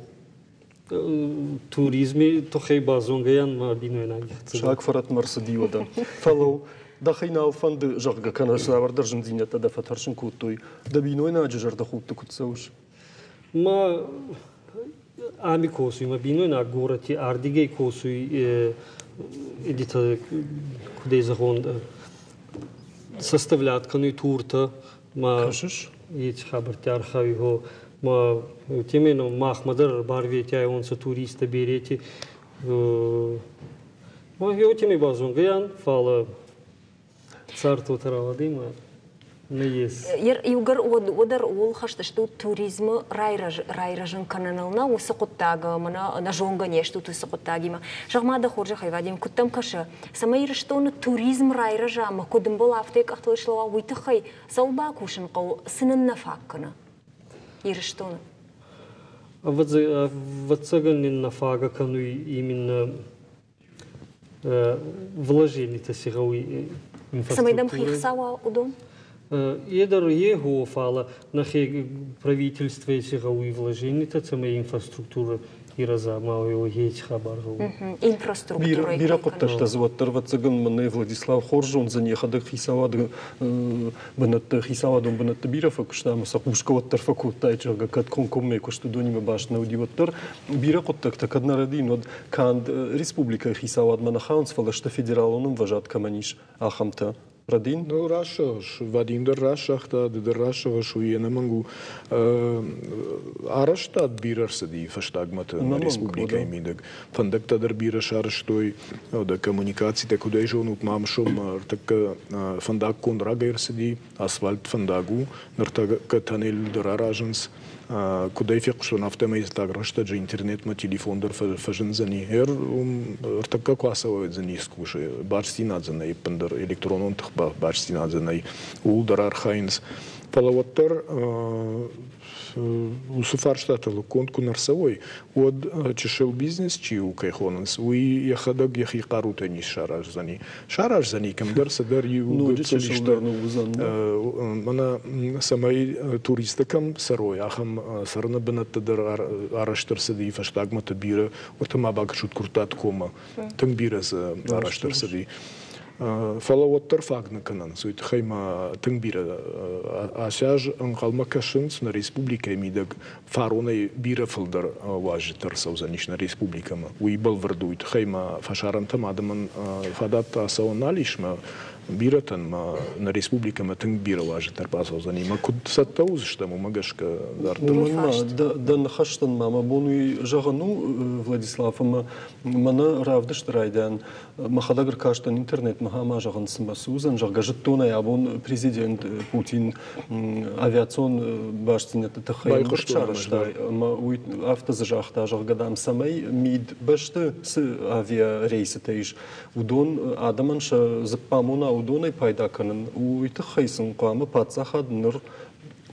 туризми туххӕй базонгӕйӕн ма бийнойнаги хӕццӕ. Саг фӕрӕтмӕ рцыди уӕдӕ. Фӕлӕуу, дӕхи нал фӕнды, зӕгъгӕ, кӕнӕ цавӕрдӕр зындзинӕдтӕ дӕ фӕтӕрсын кодтой. Дӕ бийнойнаджы зӕрдӕхудты куыд цӕуыс? Ма ами косуй, мӕ бийнойнаг горӕти ардигӕй косуй, эдитӕ, кудӕй зӕгъон, составлят кӕнуй туртӕ, ма Кӕсыс? Еци хабӕртти архайуй, гъо. Ма уотемӕй махмӕ дӕр барветиайуонцӕ туристтӕ берети. Ма уотемӕй базонгӕ фал цард уотӕ рауадӕй ма нӕййес. Иугӕр уӕддӕр ууыл хӕст стут туризмы райрӕзын кӕныныл нӕ уыцы хъуыддаг мӕнӕ нӕ зонгӕ не стут уыцы хъуыддагимӕ. Зӕгъ-ма дӕ хорзӕхӕй, Вадим, куыд дӕм кӕсы, цӕмӕй Ирыстоны туризм райрӕза ӕмӕ куыд ӕмбӕлы, афтӕ йӕ къӕхтыл слӕууа, уый тыххӕй цӕуыл бакусын хъӕуы, цы нын нӕ фаг кӕны Ирыстоны? Ӕвӕццӕгӕн нин нӕ фагӕ кӕнуй именно вложенитӕ си гъӕуй. Цӕмӕй дӕм хицауа уыдон? Е дӕр е гъо, фалӕ нӕхе правительствӕй си гъӕуй вложенитӕ, цӕмӕй инфраструктура ирӕза ма еци хабар гъӕуй. Инфраструктура. Бирӕ хъуыддӕгтӕ дзы уӕддӕр, ӕвӕццӕгӕн, мӕнӕ Владислав хорз зондзӕн, йӕхӕдӕг хицауады бынӕтты, хицауадон бынӕтты бирӕ фӕкуыста ӕмӕ сӕ хъусгӕ уӕддӕр фӕкодтаид, зӕгъгӕ, кӕд комкоммӕ куыст уыдонимӕ баст нӕ уыди, уӕддӕр. Бирӕ хъуыддӕгтӕ кӕд нӕ рӕдийын, уӕд канд республикӕйы хицауадмӕ нӕ хауынц, фӕлӕ сты федералон ӕмвӕзад кӕмӕн ис, ахӕмтӕ. Радин? Ну, раст зӕгъыс. Вадим дӕр раст загъта, ды дӕр раст зӕгъыс, уый ӕнӕмӕнг у. Арӕзтад бирӕ рцыди фӕстагмӕты нӕ республикӕйы мидӕг. Фӕндӕгтӕ дӕр бирӕ сарӕзтой, дӕ коммуникацитӕ, куыд ӕй зонут, Мамысонмӕ ӕртӕккӕ фӕндаггонд рагӕй ӕрцыди, асфальт фӕндаг у, ныртӕккӕ тоннель дӕр аразынц. Куыд ӕй фехъуыстон, афтӕмӕй фӕстаг рӕстӕджы интернетмӕ телефон дӕр фӕзындзӕни. Уым ӕртӕккӕ куы ацӕуай, дзы ницы кусы, бастдзинад дзы нӕй ӕппындӕр, электронон тых бастдзинад дзы нӕй, ууыл дӕр архайынц. Фӕлӕ уӕддӕр уыцы фарстатӕ лыггонд куы нӕ рцӕуой, уӕд чысыл бизнес чи у, кӕй хонынц, уый йӕхӕдӕг йӕхи хъарутӕй ницы сараздзӕни. Сараздзӕни кӕмдӕр цыдӕр иу Ноджы чысылдӕр ныууыдзӕн. Мӕнӕ цӕмӕй туристтӕ кӕм цӕрой, ахӕм цӕрыны бынӕттӕ дӕр арӕзт ӕрцыди фӕстагмӕты бирӕ. Уӕртӕ ма бакӕсут Куырттаты коммӕ. Тынг бирӕ дзы арӕзт ӕрцыди. Фӕлӕ уӕддӕр фаг нӕ кӕнынц. Уый тыххӕй ма тынг бирӕ ацы аз ӕнхъӕлмӕ кӕсынц нӕ республикӕйы мидӕг фаронӕй бирӕ фылдӕр уазджытӕ ӕрцӕудзӕнис нӕ республикӕмӕ. Уый бӕлвырд у, уый тыххӕй ма фӕсарӕнтӕм адӕмӕн фадат ацӕуӕн нал ис мӕ. Бирӕтӕн ма нӕ республикӕмӕ тынг бирӕ уазджытӕ ӕрбацӕудзӕни ӕмӕ куыд цӕттӕ уыдзыстӕм, уымӕ гӕсгӕ дарддӕр. Уымӕн ма дӕ ныхӕстӕн ма мӕ бон уый зӕгъын у, Владислав, ӕмӕ мӕнӕ равдысты райдиан мӕхӕдӕг ӕркастӕн интернетмӕ ӕмӕ зӕгъын, цымӕ цы уыдзӕн, зӕгъгӕ, зыдтон ӕй, абон президент Путин авиацион бастдзинӕдты тыххӕй ӕмбырд сарӕзта, ӕмӕ уый афтӕ дзы загъта, зӕгъгӕ, дам, цӕмӕй мидбӕсты цы авиарейсытӕ ис, уыдон адӕмӕн сӕ дзыппамона уыдонӕй пайда кӕнын, уый тыххӕй сын хъуамӕ паддзахад ныр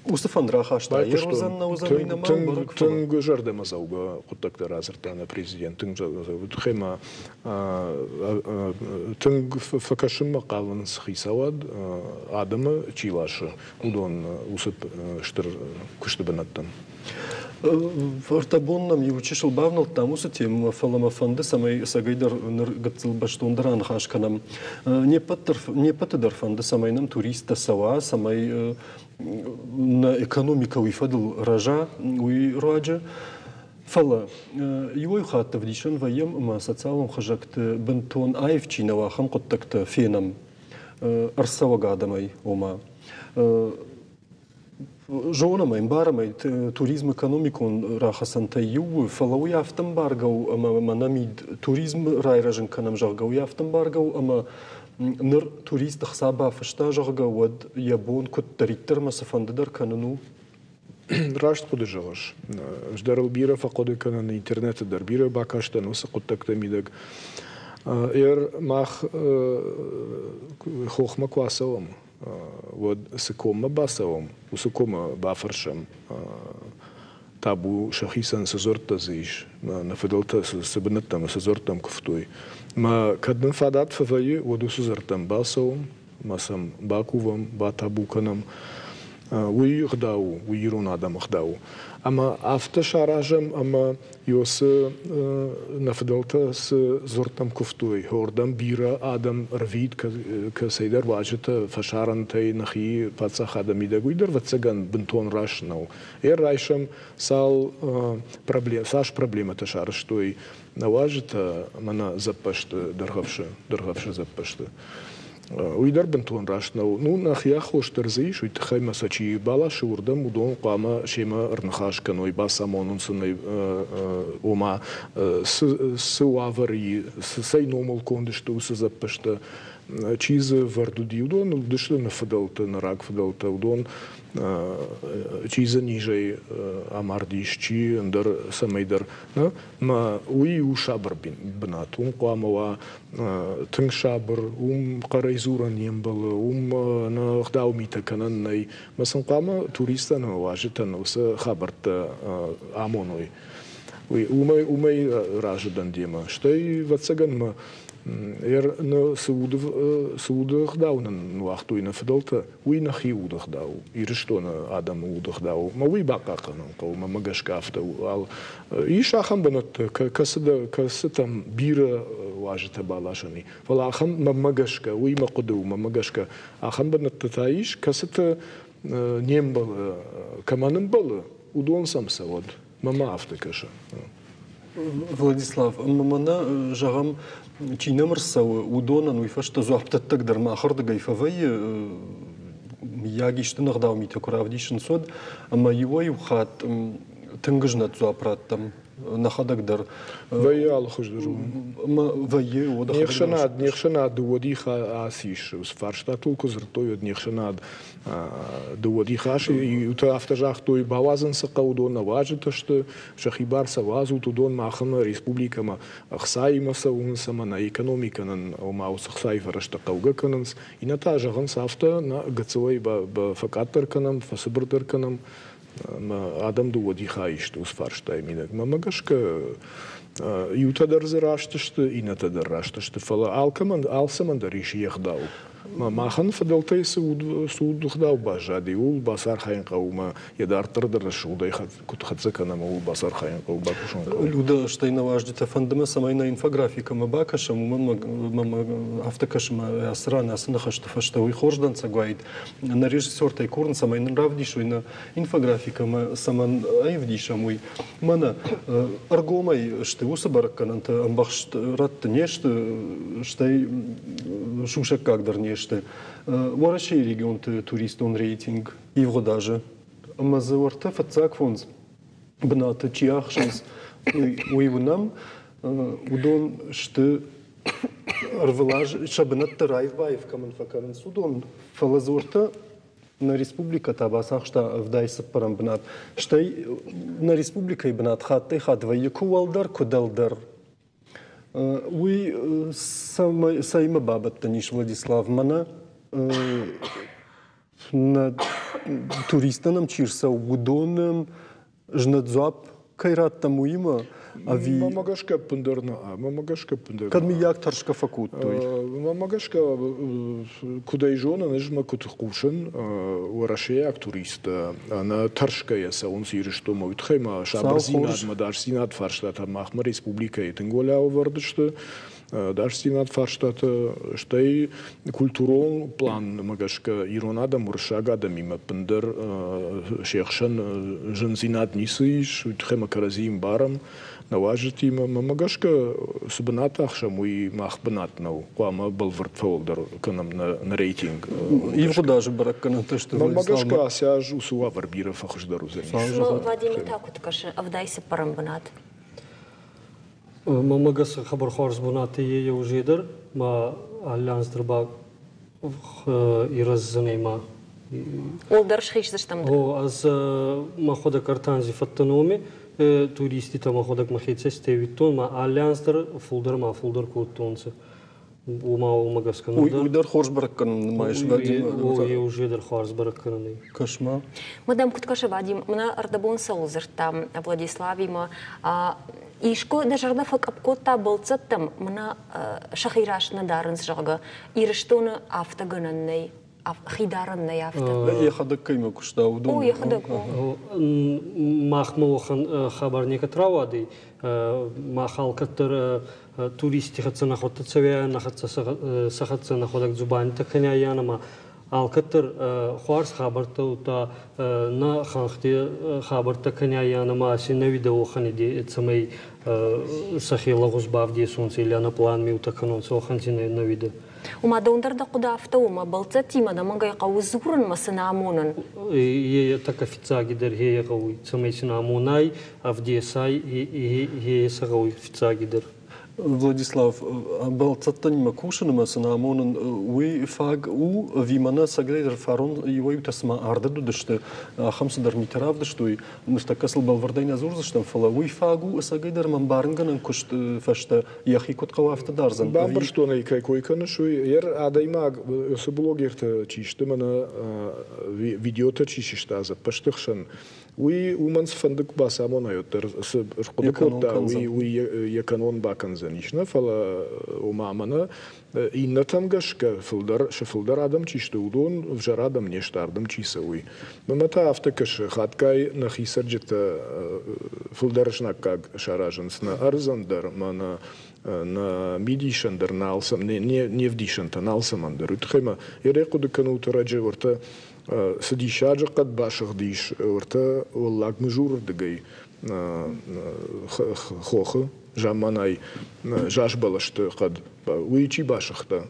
уыцы фӕнд рахаста. Уыдзӕн, нӕ уыдзӕн, уый нӕма бӕрӕг. Тынг зӕрдӕмӕдзӕугӕ хъуыддӕгтӕ радзырдта нӕ президент. Тынг зӕрдӕмӕдзӕугӕ. Тыххӕй ма тынг фӕкӕсынмӕ хъавынц хицауад, адӕмы чи ласы, уыдон уыцы стыр куысты бынӕттӕм. Ӕртӕ бон нӕм иу чысыл бавнӕлдтам уыцы темӕмӕ, фӕлӕ мӕ фӕнды, цӕмӕй ӕцӕгӕйдӕр ныр гыццыл бӕстондӕр аныхас кӕнӕм. Не ппӕты дӕр фӕнды, цӕмӕй нӕм туристтӕ цӕуа, цӕмӕй нӕ экономикӕ уый фӕдыл рӕза, уый руаджы. Фӕлӕ иуӕй хатт ӕвдисӕн вӕййӕм ӕмӕ социалон хызӕгты бынтон аив чи нӕу, ахӕм хъуыддӕгтӕ фенӕм ӕрцӕуӕг адӕмӕй, ома зонӕм ӕй, ӕмбарӕм ӕй, туризм экономикон рахӕцӕнтӕй иу у, фӕлӕ уый афтӕ ӕмбаргӕ у, ӕмӕ мӕнӕ мид туризм райрӕзын кӕнӕм, зӕгъгӕ, уый афтӕ ӕмбаргӕ у, ӕмӕ ныр турист ӕхца бафыста, зӕгъгӕ, уӕд йӕ бон куыддӕриддӕр ӕмӕ цыфӕнды дӕр кӕнын у. Раст хъуыды зӕгъыс. Ӕз дӕр ыл бирӕ фӕхъуыды кӕнын, интернеты дӕр бирӕ бакастӕн уыцы хъуыддӕгты мидӕг. Ӕр мах хохмӕ куы ацӕуӕм, уӕд цы коммӕ бацӕуӕм, уыцы коммӕ бафӕрсӕм, табу сӕхицӕн цы дзырдтӕ дзы ис, нӕ фыдӕлтӕ цы бынӕттӕм, цы дзырдтӕм куывтой. Мӕ кӕд нын фадат фӕвӕййы, уӕд уыцы дзырдтӕм бацӕуӕм, ӕмӕ сӕм бакувӕм, батабу кӕнӕм. Уый ӕгъдау у, уый ирон адӕмы ӕгъдау у. Ӕмӕ афтӕ саразӕм, ӕмӕ Иосы нӕ фыдӕлтӕ цы дзырдтӕм куывтой, уырдӕм бирӕ адӕм ӕрвит кӕцӕйдӕр уазджытӕ фӕсарӕнтӕй нӕхи паддзахады мидӕг, уый дӕр, ӕвӕццӕгӕн, бынтон раст нӕу. Ӕр райсӕм, цал цас проблемӕтӕ сарӕзтой нӕ уазджытӕ мӕнӕ дзӕппӕзты Дӕргъӕвсы, Дӕргъӕвсы дзӕппӕзты. Уый дӕр бынтон раст нӕу. Ну, нӕхи аххос дӕр дзы ис, уый тыххӕй мӕ сӕ чи баласы уырдӕм, уыдон хъуамӕ семӕ ӕрныхас кӕной, бацамонын сын ӕй, ома цы, цы уавӕры и, цӕй номыл конд сты уыцы дзӕппӕзтӕ, чи дзы вӕрд уыди, уыдон уыдысты нӕ фыдӕлтӕ, нӕ рагфыдӕлтӕ, уыдон чи дзы низӕй амардис, чи ӕндӕр цӕмӕйдӕр. Мӕ уый у сабыр бынат, уым хъуамӕ уа тынг сабыр, уым хъӕрӕй дзурӕн не мбӕлы, уым нӕ ӕгъдау митӕ кӕнӕн нӕй. Мӕ сын хъуамӕ туристтӕн ӕмӕ уазджытӕн уыцы хабӕрттӕ амоной. Уый, уымӕй, уымӕй разы дӕн демӕ. Стӕй, ӕвӕццӕгӕн, мӕ цы уды, цы уды ӕгъдау нын ныуагътой нӕ фыдӕлтӕ, уый нӕхи уды ӕгъдау, Ирыстоны адӕмы уды ӕгъдау. Мӕ уый бахъахъхъӕнын хъӕуы, мӕнмӕ гӕсгӕ афтӕ у. Ис ахӕм бынӕттӕ, кӕцытӕм бирӕ уазджытӕ баласӕн и. Фӕлӕ ахӕм, мӕнмӕ гӕсгӕ, уый мӕ хъуыды у, мӕнмӕ гӕсгӕ, ахӕм бынӕттӕ та ис, кӕцыты не мбӕлы, кӕмӕн ӕмбӕлы, уыдон сӕм цӕуӕд. Мӕнмӕ афтӕ кӕсы. Владислав, мӕнӕ, зӕгъӕм, чи нӕм ӕрцӕуы, уыдонӕн уый фӕстӕ дзуапдӕттӕг дӕр махырдыгӕй фӕвӕййы, мыййаг исты ӕгъдау митӕ куы равдисынц, уӕд. Ӕмӕ иуӕй-иу хатт тынг знӕт дзуапп раттӕм нӕхӕдӕг дӕр. Вӕййы алыхуыздӕр. Вӕййы, уӕд Не хсӕнад, не хсӕнад дыууӕ дихы ацис. Фарстатыл куы дзырдтой, уӕд не хсӕнад дыууӕ дихы иутӕ афтӕ загътой, бауадзын цы хъӕуы, уыдон нӕ уазджытӕ сты, сӕхи бар сӕ уадзут, уыдон махмӕ республикӕмӕ ӕхцаимӕ цӕуынц ӕмӕ нӕ экономикӕ нын, ома уыцы ӕхцайы фӕрӕзтӕ хъӕугӕ кӕнынц. Иннӕтӕ зӕгъынц афтӕ, нӕ гыццылӕй фӕкъаддӕр кӕнӕм, фӕцыбырдӕр кӕнӕм. Ӕмӕ адӕм дыууӕ дихӕй сты уыцы фарстайы мидӕг. Мӕнмӕ гӕсгӕ, иутӕ дӕр дзы раст сты, иннӕтӕ дӕр раст сты, фӕлӕ алкӕмӕн, алцӕмӕн дӕр ис йе гъдау. Махӕн фыдӕлтӕй цы удгъдау баззади, ууыл бацархайын хъӕуы ӕмӕ йӕ дарддӕр дӕр рӕсугъдӕй куыд хӕццӕ кӕнӕм, ууыл бацархайын хъӕуы, бакусын хъӕуы. Людӕ, стӕй нӕ уазджытӕ, фӕнды мӕ, цӕмӕй нӕ инфографикӕмӕ бакӕсӕм, уымӕн мӕ афтӕ кӕсы, мӕ ацы ран ацы ныхӕсты фӕстӕ уый хорз дӕнцӕг уаид. Нӕ режиссертӕй курын, цӕмӕй нын равдисой нӕ инфографикӕмӕ, цӕмӕн ӕй ӕвдисӕм, уый. Мӕнӕ ӕргомӕй сты уыцы бӕрӕггӕнӕнтӕ ӕмбӕхст рӕтты не сты, стӕй сусӕггаг дӕр не сты. сты. Уӕрӕсейы регионты туристон рейтинг ивгъуыд азы ӕмӕ дзы уӕртӕ фыццаг фондз бынаты чи ахсынц, уый уынӕм. Уыдон сты ӕрвылаз сӕ бынӕттӕ раив-баив кӕмӕн фӕкӕнынц, уыдон. Фӕлӕ дзы уӕртӕ нӕ республикӕ та бацахста 74-ӕм бынат. Стӕй нӕ республикӕйы бынат хаттӕй-хатт вӕййы куы уӕлдӕр, куы дӕлдӕр. Уый цӕимӕ бабӕттӕн ис, Владислав? Мӕнӕ нӕ туристтӕ нӕм чи рцӕуы, уыдонӕн знӕт дзуапп кӕй раттӕм, уыимӕ ӕви... Мӕнмӕ гӕсгӕ ӕппындӕр нӕ. Мӕнмӕ гӕсгӕ ӕппындӕр. Кӕд мыййаг тӕрсгӕ фӕкодтой? Мӕнмӕ гӕсгӕ, куыд ӕй зонын, ӕз мӕ куыд хъусын, уӕрӕсейаг туристтӕ ӕнӕ тӕрсгӕйӕ цӕуынц Ирыстонмӕ. Уый тыххӕй ма сабырдзинадмӕ, ӕдасдзинад фарстатӕ махмӕ республикӕйы тынг уӕлиау ӕвӕрд сты. Ӕдасдзинад фарстатӕ, стӕй культурон планмӕ гӕсгӕ ирон адӕм уырыссаг адӕмимӕ ӕппындӕр се хсӕн зындзинад ницы ис, уый тыххӕй ма кӕрӕдзийы ӕмбарӕм нӕ уазджытимӕ. Мӕнмӕ гӕсгӕ, цы бынат ахсӕм, уый мах бынат нӕу. Хъуамӕ бӕлвырд фӕуӕлдӕр кӕнӕм нӕ рейтинг. Ивгъуыд азы бӕрӕггӕнӕнтӕ сты. Мӕнмӕ гӕсгӕ, ацы аз уыцы уавӕр бирӕ фӕхуыздӕр уыдзӕнис. Вадимы та куыд кӕсы 74-ӕм бынат? Мӕнмӕ гӕсгӕ хъӕбӕр хуарз бунати еу дӕр ма алли анз дӕр ба ирӕздзӕнӕй ма. Уӕлдӕр схиздзыстӕм дӕр? О, ӕз мӕхуӕдӕг ӕртӕ анзи фӕдтӕн уоми, туриститӕ мӕхуӕдӕг мӕхе цӕстӕй уидтон, ма алли анз дӕр фулдӕр ма фулдӕр кодтонцӕ. Уымӕ уымӕ гӕсгӕ. Уый дӕр хорз бӕрӕггӕнӕн нымайыс, Вадим? О, уже дӕр хорз бӕрӕггӕнӕн. Кӕс-ма. Мадам, куыд кӕсы, Вадим, мӕнӕ ӕрдӕбон цӕуыл дзырдтам Владиславимӕ, искуы дӕ зӕрдӕ фӕкъӕпп кодта бӕлццӕттӕм, мӕнӕ сӕхи раст нӕ дарынц, зӕгъгӕ, Ирыстоны афтӕ гӕнӕн нӕй, хи дарӕн нӕй афтӕ. Йӕхӕдӕг кӕимӕ куыста, уыдон? О, йӕхӕдӕг. Махмӕ уӕхӕн хабар некӕд рауадӕй. Мах алкӕддӕр туристти хӕццӕ нӕхуӕдтӕ цӕуиайӕн, нӕ хӕццӕ сӕ хӕццӕ нӕхуӕдӕг дзубандитӕ кӕниайӕн ӕма алкӕддӕр хуарз хабӕрттӕ удта нӕ хуӕнхти хабӕрттӕ кӕниайӕн ӕма си нӕ уидӕ уӕхӕн идея, цӕмӕй сӕхе лӕгъуз бавдесонцӕ или ӕнӕпълан миутӕ кӕнонцӕ, уӕхӕнти нӕ уидӕ. Ома дӕуӕн дӕр дӕ хъуыды афтӕ у, ӕмӕ бӕлццӕттимӕ ӕнӕмӕнгӕй хъӕуы дзурынмӕ сын амонын. Е тӕккӕ фиццагидӕр е гъӕуй, цӕмӕй сын амонай, ӕвдесай, е сӕ гъӕуй фиццагидӕр. Владислав, бӕлццӕттӕнимӕ кусын ӕмӕ сын амонын, уый фаг у ӕви мӕнӕ цӕгӕйдӕр фарон иуӕй-иутӕ цыма ардыд уыдысты, ахӕм цыдӕр митӕ равдыстой, ныртӕккӕ сыл бӕлвырдӕй нӕ дзурдзыстӕм, фӕлӕ уый фаг у ӕцӕгӕйдӕр мӕ ӕмбарынгӕнӕн куыст фӕстӕ йӕхи куыд хъӕуы, афтӕ дардзӕн? Бамбӕрстон ӕй, кӕй кой кӕныс, уый. Ер адӕймаг, цы блогертӕ чи сты, мӕнӕ видеотӕ чи систа дзӕппӕзты хсӕн, уый уымӕн цыфӕнды куы бацамонай, уӕддӕр цы рхъуыды кодта, уый йӕ кӕнон бакӕндзӕнис, нӕ фӕлӕ ома мӕнӕ иннӕтӕм гӕсгӕ фылдӕр, сӕ фылдӕр адӕм чи сты, уыдон ӕвзӕр адӕм не сты, ардӕм чи цӕуы. Мӕнмӕ та афтӕ кӕсы, хатгай нӕхи цӕрджытӕ фылдӕр знаггаг саразынц нӕ ӕрдзӕн дӕр ӕмӕ нӕ нӕ мидисӕн дӕр нӕ алцӕм, не вдисӕнтӕ нӕ алцӕмӕн дӕр. Уый тыххӕй ма ерӕй хъуыды кӕнут ӕрӕджы уӕртӕ цы диссаджы хъӕд басыгъдис уӕртӕ Уӕллаг Мызурырдыгӕй хохы замманай зазбӕлӕсты хъӕд. Уый чи басыгъта?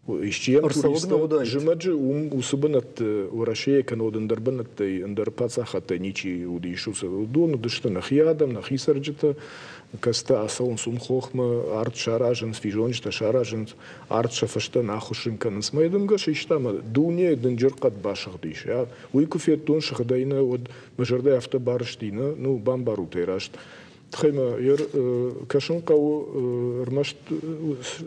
Исчи йӕм туристтӕ зымӕджы уым уыцы бынӕтты Уӕрӕсейы кӕнӕ ӕндӕр бынӕттӕй, ӕндӕр паддзахадтӕй ничи уыдис. Уыдон уыдысты нӕхи адӕм, нӕхи цӕрджытӕ, кӕцытӕ ацӕуынц уым хохмӕ, арт саразынц, физонджытӕ саразынц, арт сӕ фӕстӕ нӕ ахуыссын кӕнынц. Мӕ дымгӕ систа ӕмӕ дуне дынджыр хъӕд басыгъдис. Уый куы федтон сыгъдӕй нӕ, уӕд мӕ зӕрдӕ афтӕ барызти, нӕ, ну, бамбарут ӕй раст. Тыххӕй ма кӕсын хъӕуы ӕрмӕст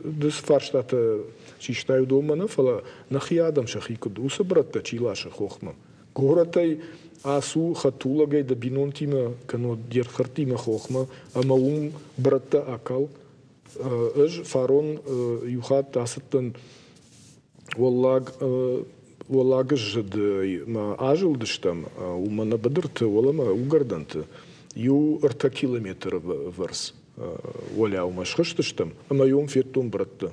ды цы фарстатӕ систай, уыдонмӕ нӕ, фӕлӕ нӕхи адӕм сӕхи куыд уыцы брӕттӕ чи ласы хохмӕ. Горӕтӕй ацу хӕдтулӕгӕй дӕ бинонтимӕ кӕнӕ де рдхӕрдтимӕ хохмӕ ӕмӕ уым брӕттӕ акал. Ӕз фарон иу хатт ацыдтӕн Уӕллаг Уӕллаг зыдмӕ азылдыстӕм, уымӕн нӕ быдырты, уӕлӕмӕ уыгӕрдӕнты иу 3 километры вӕрц уӕлиаумӕ схызтыстӕм ӕмӕ уым федтон брӕтты.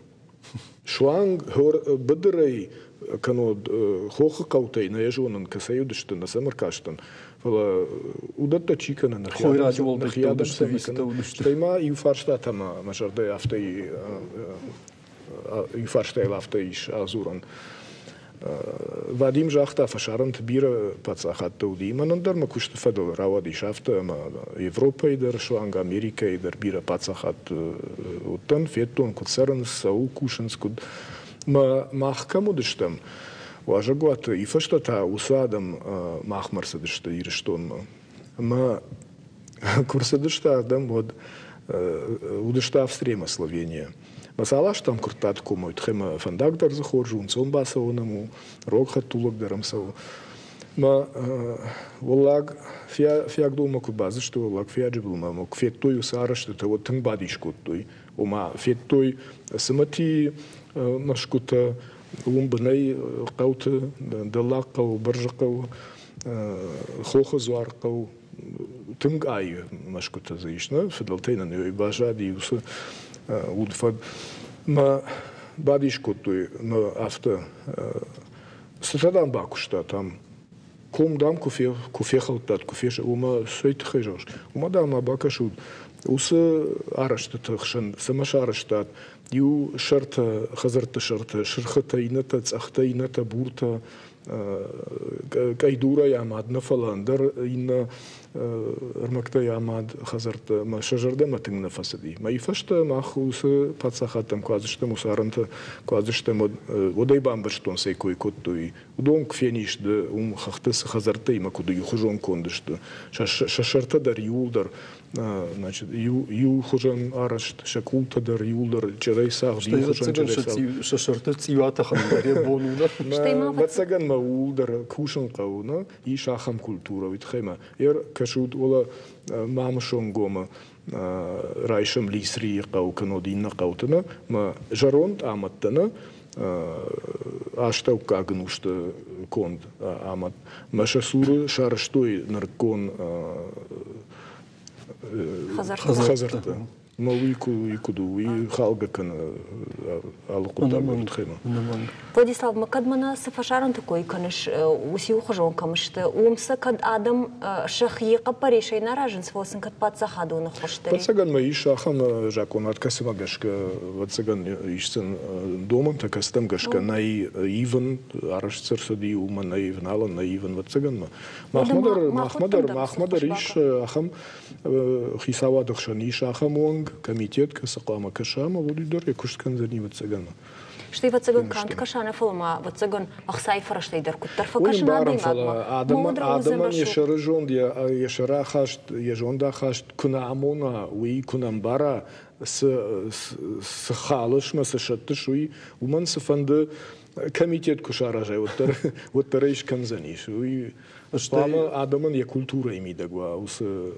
Суанг быдырӕй кӕнӕ хохы хъӕутӕй нӕ йӕ зонын, кӕцӕй уыдысты, нӕ сӕм ӕркастӕн, фӕлӕ уыдӕттӕ чи кӕны, нӕхи адӕм сӕ кӕны. Стӕй ма иу фарста та мӕ зӕрдӕйы афтӕ Иу фарстайыл афтӕ ис адзурӕн. Вадим загъта, фӕсарӕнты бирӕ паддзахадтӕ уыди. Мӕнӕн дӕр мӕ куысты фӕдыл рауадис афтӕ, ӕмӕ Европӕйы дӕр, суанг Америкӕйы дӕр бирӕ паддзахадты уыдтӕн, федтон, куыд цӕрынц, цӕуыл кусынц, куыд. Мӕ мах кӕм уыдыстӕм, уазӕгуаты, и фӕстӕ та уыцы адӕм махмӕ ӕрцыдысты Ирыстонмӕ. Ӕмӕ куы рцыдысты адӕм, уӕд уыдысты Австрийӕ ӕмӕ Словенийӕ. Мӕ цал азтӕм Куырттаты коммӕ тыххӕй мӕ фӕндаг дӕр дзы хорз у, ӕнцон бацӕуӕн ӕм у, рог хӕдтулӕг дӕр ӕм цӕуы. Мӕ уӕллаг Фиагдонмӕ куы бацыдысты, уӕллаг Фиаджы былмӕ ӕмӕ куы федтой уыцы арӕзтытӕ, уӕд тынг бадис кодтой. Ома федтой Цымытийы мӕсгуытӕ, уым бынӕй хъӕуты, Дӕллагхъӕуы, Бӕрзыхъӕуы, Хохы дзуархъӕу, тынг аив мӕсгуытӕ дзы ис, нӕ фыдӕлтӕй нын уый баззади уыцы удфӕд. Мӕ бадис кодтой, мӕ афтӕ, цытӕ дам бакуыстат ам? Ком дам куы фехӕлдтат, куы фес, уымӕ цӕй тыххӕй зӕгъыс? Уымӕ дам ма бакӕсут, уыцы арӕзтыты хсӕн цӕмӕ сарӕзтат, иу сӕртӕ, хӕдзӕртты сӕртӕ, сырхытӕ, иннӕтӕ цъӕхтӕ, иннӕтӕ буртӕ, къӕйдурӕй амад нӕ, фӕлӕ ӕндӕр иннӕ ӕрмӕгтӕй амад хӕдзӕрттӕ мӕ сӕ зӕрдӕмӕ тынг нӕ фӕцыди. Мӕйы фӕстӕ мах уыцы паддзахадтӕм куы ацыдыстӕм, уыцы арӕнтӕ куы ацыдыстӕм, уӕд ӕй бамбӕрстон, цӕй кой кодтой. Уыдон куы фенис ды, уым хӕхты цы хӕдзӕрттӕ имӕ куыд иухуызон конд сты, сӕ сӕртӕ дӕр иууылдӕр значит, иу хуызӕн арӕзт, сӕ къултӕ дӕр иууылдӕр чъырӕй цагъд, иу хуызӕн чъырӕй цагъд. Сӕ сӕрты цъиу атӕхын дӕр йӕ бон у, нӕ? Ӕвӕццӕгӕн мӕ ууыл дӕр кусын хъӕуы, нӕ? Ис ахӕм культурӕ, уый тыххӕй ма. Кӕсут, уӕлӕ Мамысонгомы райсӕм Лисрийы хъӕу кӕнӕд иннӕ хъӕуты, нӕ? Мӕ зӕронд амӕдтӕ, нӕ? Астӕуккаг ӕнусты конд амад. Мӕ сӕ цуры сарӕзтой нырыккон хӕдзӕрттӕ. Мӕ уый куыд у, уый халгӕ кӕны алы хъуыддаг тыххӕй. Владислав, ма кӕд мӕнӕ цы фӕсарӕнты кой кӕныс, уыцы иухуызон кӕм сты, уым сӕ кӕд адӕм сӕхи хъӕппӕрисӕй нӕ аразынц, фӕлӕ сын кӕд паддзахадон ӕххуыс дӕр? Ӕвӕццӕгӕн ма ис ахӕм закъонад, кӕцымӕ гӕсгӕ, ӕвӕццӕгӕн, исдзӕн домӕнтӕ, кӕцытӕм гӕсгӕ нӕй ивын, арӕзт цы ӕрцыди, уымӕ нӕй вналӕн, нӕй ивын, ӕвӕццӕгӕн ма. Махмӕ дӕр, махмӕ дӕр, махмӕ дӕр ис ахӕм хицауады хсӕн ис ахӕм уӕнг, комитет, кӕцы хъуамӕ кӕса ӕмӕ уый дӕр йӕ куыст кӕндзӕни, ӕвӕццӕгӕн. Стӕй, ӕвӕццӕгӕн, канд кӕса нӕ, фӕлӕ ма, ӕвӕццӕгӕн, ӕхцайы фӕрӕзтӕй дӕр куыддӕр фӕкӕсын адӕймагмӕ. Адӕмӕн йӕ сӕры зонд, йӕ сӕрахаст, йӕ зондахаст куы нӕ амона, уый куы нӕ ӕмбара, цы халыс мӕ цы сӕттыс, уый, уымӕн цыфӕнды комитет куы саразай, уӕддӕр, уӕддӕр ӕй скӕндзӕнис. Уый хъуамӕ адӕмӕн йӕ культурӕйы мидӕг уа уыцы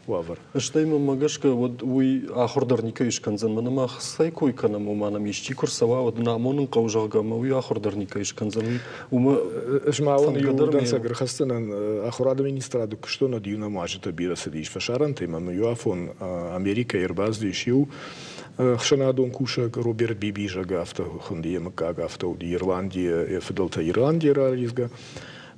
уавӕр. Стӕй мӕнмӕ гӕсгӕ, уӕд уый ахуыр дӕр никӕй скӕндзӕн. Мӕнӕ мах цӕй кой кӕнӕм, ома нӕм исчи куы рцӕуа, уӕд нӕ амонын хъӕуы, зӕгъгӕ, ӕмӕ уый ахуыр дӕр никӕй скӕндзӕн. Уый уымӕ Ӕз ма уын иу дӕнцӕг ӕрхӕсдзынӕн. Ахуырады министрады куыстон ӕд иу нӕм бирӕ цыдис фӕсарӕнтӕй. Мӕм иу афон Америкӕйы ӕрбацыдис иу ӕхсӕнадон кусӕг Роберт Биби, зӕгъгӕ, афтӕ хуынди йӕ мыггаг, афтӕ уыди Ирландийы, йӕ фыдӕлтӕ Ирландийӕ ралидзгӕ.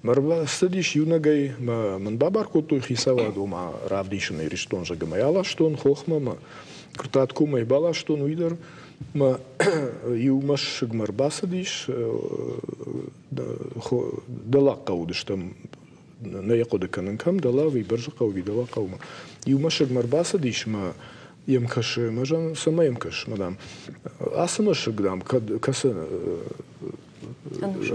Ӕрбацыдис иунӕгӕй, мӕ мын бабар кодтой хицауад, ома равдисын Ирыстон, зӕгъгӕ, мӕ аластон хохмӕ, мӕ Куыртаткомӕй баластон уый дӕр. Мӕ иу мӕсыгмӕ ӕрбацыдис, дӕллагхъӕу уыдыстӕм, нӕ йӕ хъуыды кӕнын кӕм, дӕлӕ ӕви Бӕрзыхъӕу ӕви Дӕллагхъӕумӕ. Иу мӕсыгмӕ ӕрбацыдис мӕ йӕм кӕсы, мӕ зӕгъын, цӕмӕ йӕм кӕсыс, мадам? Ацы мӕсыг, дам, кӕд кӕцы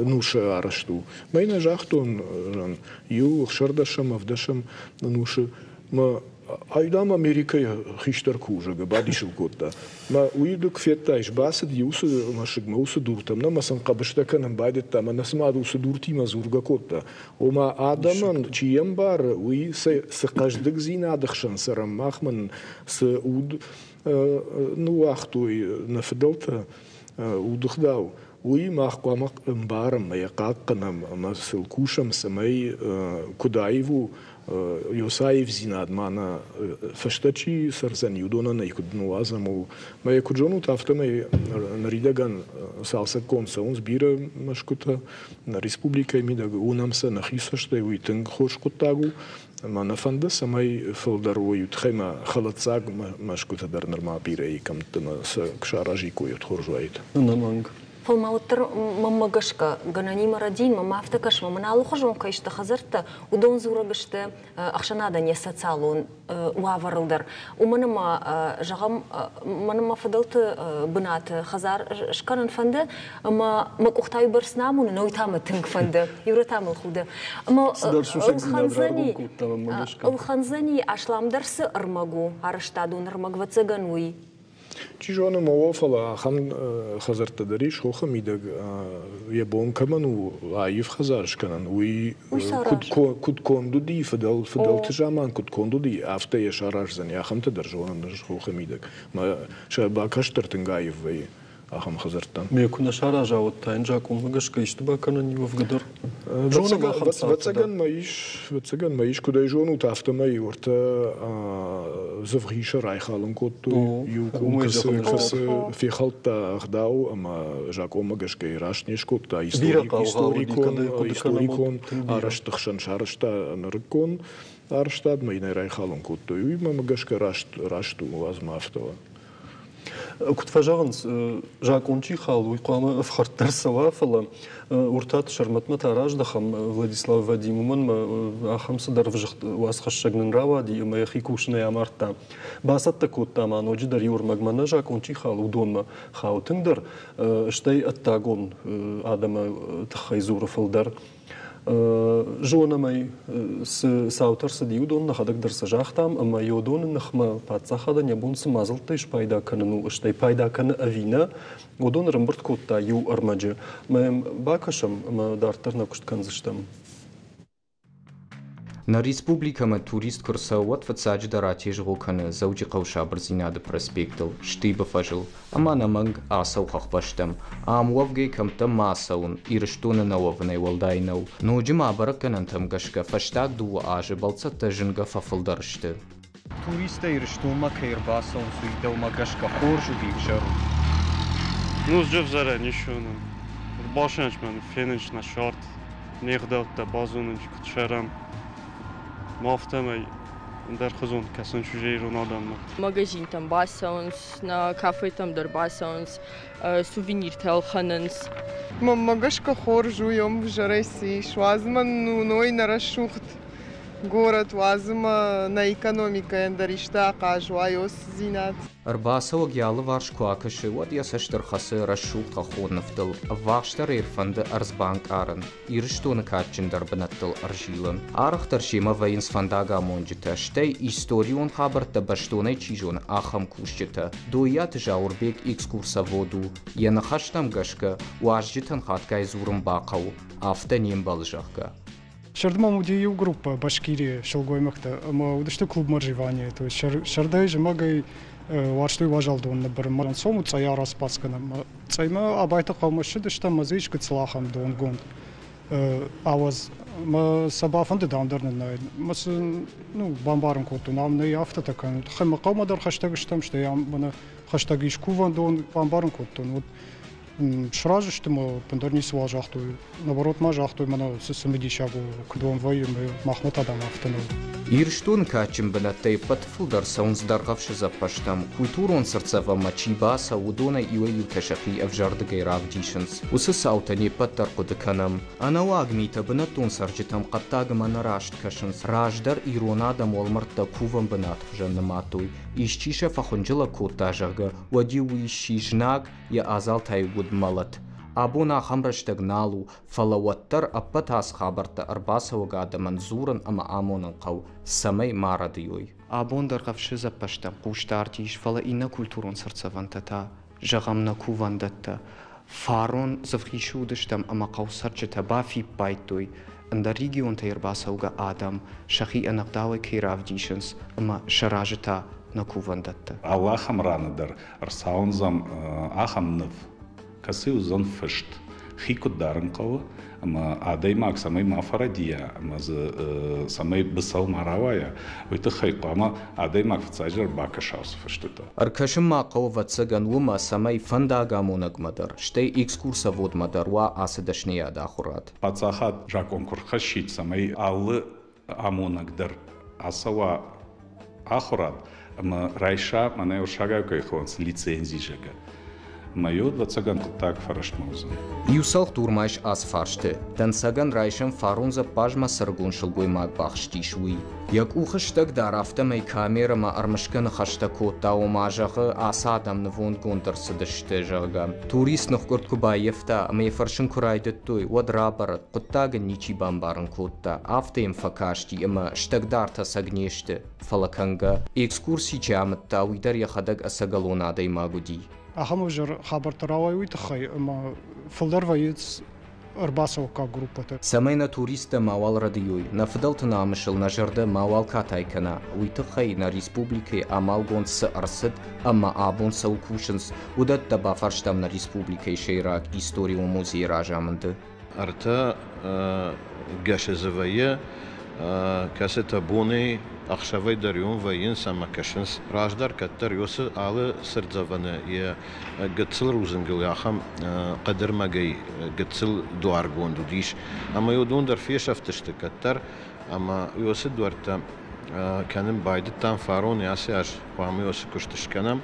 ӕнусы арӕзт у. Мӕ йын загътон, иу ӕхсӕрдӕсӕм, ӕвдӕсӕм ӕнусы мӕ ай, дам, Америкӕйы хистӕр кусӕг бадис ыл кодта. Мӕ уый ды куы федтаис, бацыд уыцы мӕсыгмӕ, уыцы дуртӕм, нӕ мӕ сын хъӕбыстӕ кӕнын байдыдта, мӕнӕ цыма уыцы дуртимӕ дзургӕ кодта. Ома адӕмӕн чи йе мбары, уый цы хъӕздыгдзинады хсӕн цӕрӕм, мах мын цы уд ныууагътой нӕ фыдӕлтӕ, удыгъдау, уый мах хъуамӕ ӕмбарӕм ӕмӕ йӕ хъахъхъӕнӕм ӕмӕ сыл кусӕм, цӕмӕй куыд аив у уыцы аивдзинад ма нӕ фӕстӕ чи цӕрдзӕни, уыдонӕн ӕй куыд ныууадзӕм, ууыл. Мӕ йӕ куыд зонут, афтӕмӕй ныридӕгӕн цалцӕггонд цӕуынц бирӕ мӕсгуытӕ нӕ республикӕйы мидӕг, уынӕм сӕ нӕхи цӕстӕй, уый тынг хорз хъуыддаг у. Ӕмӕ нӕ фӕнды, цӕмӕй фылдӕр уой, уый тыххӕй ма хӕлӕтдзаг мӕсгуытӕ дӕр нырма бирӕ и кӕмтты ӕмӕ сӕ куы саразиккой, уӕд хорз уаид. Ӕнӕмӕнг. Фӕлӕ ма уӕддӕр мӕнмӕ гӕсгӕ, гӕнӕнимӕ рӕдийын, мӕнмӕ афтӕ кӕсы, мӕн алыхуызон кӕй сты хӕдзӕрттӕ, уыдон дзурӕг сты ӕхсӕнадӕн йӕ социалон уавӕрыл дӕр. Уымӕн ӕмӕ, зӕгъӕм, мӕн мӕ фыдӕлты бынаты хӕдзар скӕнын фӕнды, ӕмӕ мӕ къухтӕ уыйбӕрц нӕ амонын, уый та мӕ тынг фӕнды. Юрӕ та мыл худы. Ӕмӕ Цыдӕр сусӕгдзинад раргом кодта мӕнмӕ гӕсгӕ. Ӕлхӕндзӕни асламдӕр цы ӕрмӕг у, арӕзтадон ӕрмӕг, ӕвӕццӕгӕн, уый. Чи зоны, ма уа, фӕлӕ ахӕм хӕдзӕрттӕ дӕр ис хохы мидӕг, йӕ бон кӕмӕн у аив хӕдзар скӕнын, уый куыд конд уыди, фыдӕлты заман куыд конд уыди, афтӕ йӕ сараздзӕни. Ахӕмтӕ дӕр зонын ӕз хохы мидӕг. Мӕ сӕ бакаст дӕр тынг аив вӕййы ахӕм хӕдзӕрттӕн. Ме куы нӕ сараза, уӕд та йын закъонмӕ гӕсгӕ исты бакӕнӕн и уӕвгӕ дӕр? Ӕвӕццӕгӕн ма ис, ӕвӕццӕгӕн ма ис, куыд ӕй зонут, афтӕмӕй уӕртӕ Дзывгъисы райхалын кодтой иу къум, кӕцы фехӕлдта ӕгъдау ӕмӕ закъонмӕ гӕсгӕ раст не скодта. Историкон арӕзты хсӕн сарӕзта нырыккон арӕзтадмӕ йын ӕй райхалын кодтой. Уый мӕм гӕсгӕ раст у, уадз ма афтӕ уа. Куыд фӕзӕгъынц, закъон чи халы, уый хъуамӕ ӕфхӕрд дӕр цӕуа, фӕлӕ Уртаты Сӕрмӕтмӕ та раздӕхӕм. Владислав Вадим уымӕн мӕ ахӕм цыдӕр ӕвзыгъд уацхӕссӕг нын рауади ӕмӕ йӕхи кусынӕй амардта. Бацӕттӕ кодта ма ноджыдӕр иу ӕрмӕгмӕ нӕ закъон чи халы, уыдонмӕ хауы тынгдӕр, стӕй ӕддагон адӕмы тыххӕй дзуры фылдӕр. Зонӕм ӕй, цы цаутӕ рцыди, уыдон нӕхӕдӕг дӕр сӕ загътам, ӕмӕ йӕ уыдоны ныхмӕ паддзахадӕн йӕ бон цы мадзӕлттӕй спайда кӕнын у, стӕй пайда кӕны ӕви нӕ, уыдон ӕрӕмбырд кодта иу ӕрмӕджы. Мӕ йӕм бакӕсӕм ӕмӕ дарддӕр нӕ куыст кӕндзыстӕм. Нӕ республикӕмӕ турист куы рцӕуы, уӕд фыццаджыдӕр атезгъо кӕны Дзӕуджыхъӕуы Сабырдзинады проспектыл, Штыбы фӕзыл, ӕмӕ ӕнӕмӕнг ацӕуы хӕхбӕстӕм. Ам уӕвгӕй кӕмттӕм ма ацӕуын, Ирыстоны нӕ уӕвынӕй уӕлдай нӕу. Ноджы ма бӕрӕггӕнӕнтӕм гӕсгӕ фӕстаг дыууӕ азы бӕлццӕттӕ зынгӕ фӕфылдӕр сты. Туристтӕ Ирыстонмӕ кӕй ӕрбацӕуынц, уый дӕумӕ гӕсгӕ хорз уыди ӕвзӕр у? Ну, ӕвзӕрӕй ницы уынын. Ӕрбацӕуынц мӕ фенынц нӕ цард, не гъдӕуттӕ базонынц, куыд цӕрӕм. Афтӕмӕй ӕндӕрхуызон кӕсынц уже ирон адӕммӕ. Магазинтӕм бацӕуынц, нӕ кафетӕм дӕр бацӕуынц, сувениртӕ ӕлхӕнынц. Мӕнмӕ гӕсгӕ хорз у, йом взӕрӕй цы ис. Уадз мӕн уыной нӕ рӕсугъд горӕт, уадз ӕмӕ нӕ экономикӕйӕн дӕр исты ахъаз уа ёсдзинад. Ӕрбацӕуӕг йӕ алыварс куы акӕсы, уӕд йӕ цӕст ӕрхӕцы рӕсугъд хӕххон нывтыл, ӕввахсдӕр ӕй ӕрфӕнды ӕрдз банкъарын, Ирыстоны кадджындӕр бынӕттыл ӕрзилын. Арӕхдӕр семӕ вӕййынц фӕндагамонджытӕ, стӕй историон хабӕрттӕ бӕстонӕй чи зоны, ахӕм кусджытӕ. Доййаты Зауырбег экскурсовод у. Йӕ ныхӕстӕм гӕсгӕ, уазджытӕн хатгай дзурын бахъӕуы, афтӕ не мбӕлы, зӕгъгӕ. Сӕрды мӕм уыди иу группӕ Башкирийы сылгоймӕгтӕ ӕмӕ уыдысты клуб Моржевание, то есть сӕрдӕй зымӕгӕй уарзтой уазал дон ныббырын. Цом цъӕйӕ распац кӕнӕм. Цъӕймӕ Абайты хъӕумӕ ссыдыстӕм ӕмӕ дзы ис гыццыл ахӕм донгонд ауӕдз. Мӕ сӕ бафӕндыд ам дӕр ныннайын. Мӕ сын ну, бамбарын кодтон, ам нӕй афтӕтӕ кӕнын. Тыххӕй мӕ хъӕумӕ дӕр хӕстӕг стӕм, стӕй ам мӕнӕ хӕстӕг ис кувӕндон, бамбарын кодтон. Вот сразы сты мӕ ӕппындӕр ницыуал загътой. Наоборот ма загътой, мӕнӕ цы цымыдисаг у, куыд уӕм вӕййы, махмӕ та дам афтӕ нӕу. Ирыстоны кадджын бынӕттӕй ӕппӕты фылдӕр цӕуынц Дӕргъӕвсы дзӕппӕзтӕм. Культурон цыртдзӕвӕнмӕ чи бацӕуы, уыдонӕй иуӕй-иутӕ сӕхи ӕвзӕрдыгӕй равдисынц. Уыцы цаутӕ не ппӕт дӕр хъуыды кӕнӕм. Ӕнӕуаг митӕ бынӕттон цӕрджытӕм хъӕддаг ӕмӕ ӕнӕраст кӕсынц. Раздӕр ирон адӕм уӕлмӕрдтӕ кувӕн бынат хуызӕн нымадтой. Исчи сӕ фӕхынджылӕг кодта, зӕгъгӕ, уӕд-иу уый сси знаг, йӕ адзал та-иу уыд мӕлӕт. Абон ахӕм рӕстӕг нал у, фӕлӕ уӕддӕр ӕппӕт ацы хабӕрттӕ ӕрбацӕуӕг адӕмӕн дзурын ӕмӕ амонын хъӕуы, цӕмӕй ма рӕдийой. Абон Дӕргъӕвсы дзӕппӕзтӕм хъусдард ис, фӕлӕ иннӕ культурон цыртдзӕвӕнтӕ та, зӕгъӕм, нӕ кувӕндӕттӕ. Фарон Дзывгъисы уыдыстӕм ӕмӕ хъӕуцӕрджытӕ бафиппайдтой, ӕндӕр регионтӕй ӕрбацӕугӕ адӕм сӕхи ӕнӕгъдауӕй кӕй равдисынц ӕмӕ сӕ разы та нӕ кувӕндӕттӕ. Алы ахӕм раны дӕр ӕрцауындзӕм ахӕм ныв, кӕцы уыдзӕн фыст, хи куыд дарын хъӕуы ӕмӕ адӕймаг цӕмӕй ма фӕрӕдийа ӕмӕ дзы цӕмӕй быцӕу ма рауайа, уый тыххӕй хъуамӕ адӕймаг фыццаджыдӕр бакӕса уыцы фыстытӕ. Ӕркӕсын ма хъӕуы, ӕвӕццӕгӕн, уымӕ, цӕмӕй фӕндагамонӕгмӕ дӕр, стӕй экскурсоводмӕ дӕр уа ацы дӕсныйады ахуырад. Паддзахад закъон куы рхӕссид, цӕмӕй алы амонӕг дӕр ацӕуа ахуырад ӕмӕ райса, мӕнӕ уырыссагау кӕй хонынц, лицензи, зӕгъгӕ. Ӕмӕ йод, ӕвӕццӕгӕн, хъуыддаг фӕрӕстмӕ уыдзӕн. Иу цӕлхдур ма ис ацы фарсты. Дӕнцӕгӕн райсӕм фарон дзӕппазмӕ цы ӕрыгон сылгоймаг бахызтис, уый. Йӕ къухы стӕг дӕр афтӕмӕй камерӕмӕ ӕрмысгӕ ныхӕстӕ кодта, ома, зӕгъы, ацы адӕм нывондгонд ӕрцыдысты, зӕгъгӕ. Турист ныхкъуырд куы баййӕфта ӕмӕ йӕ фӕрсын куы райдыдтой, уӕд рабӕрӕг, хъуыддаг ын ничи бамбарын кодта. Афтӕ йӕм фӕкасти, ӕмӕ стӕгдартӕ цӕг не сты, фӕлӕ кӕнгӕ. Экскурси чи амыдта, уый дӕр йӕхӕдӕг ӕцӕгӕлон адӕймаг уыди. Ахӕм ӕвзӕр хабӕрттӕ рауайы уый тыххӕй, ӕмӕ фылдӕр вӕййынц ӕрбацӕуӕггаг группӕтӕ. Цӕмӕй нӕ туристтӕ мауал рӕдийой, нӕ фыдӕлты намысыл нӕ зӕрдӕ мауал катай кӕна, уый тыххӕй нӕ республикӕйы амалгонд цы ӕрцыд ӕмӕ абон цӕуыл кусынц, уыдӕттӕ бафарстам нӕ республикӕйы сӕйраг историон музейы разамынды. Ӕртӕ гӕсы дзы вӕййы, кӕцытӕ бонӕй ӕхсӕвӕй дӕр иум вӕййынц ӕмӕ кӕсынц. Раздӕр кӕддӕр уыцы алы цыртдзӕвӕны йӕ гыццыл рудзынгыл ахӕм хъӕдырмӕгӕй гыццыл дуаргонд уыдис. Ӕмӕ уыдон дӕр фесӕфтысты кӕддӕр ӕмӕ уыцы дуӕрттӕ кӕнын байдыдтам фарон ацы аз хъуамӕ уыцы куыст скӕнӕм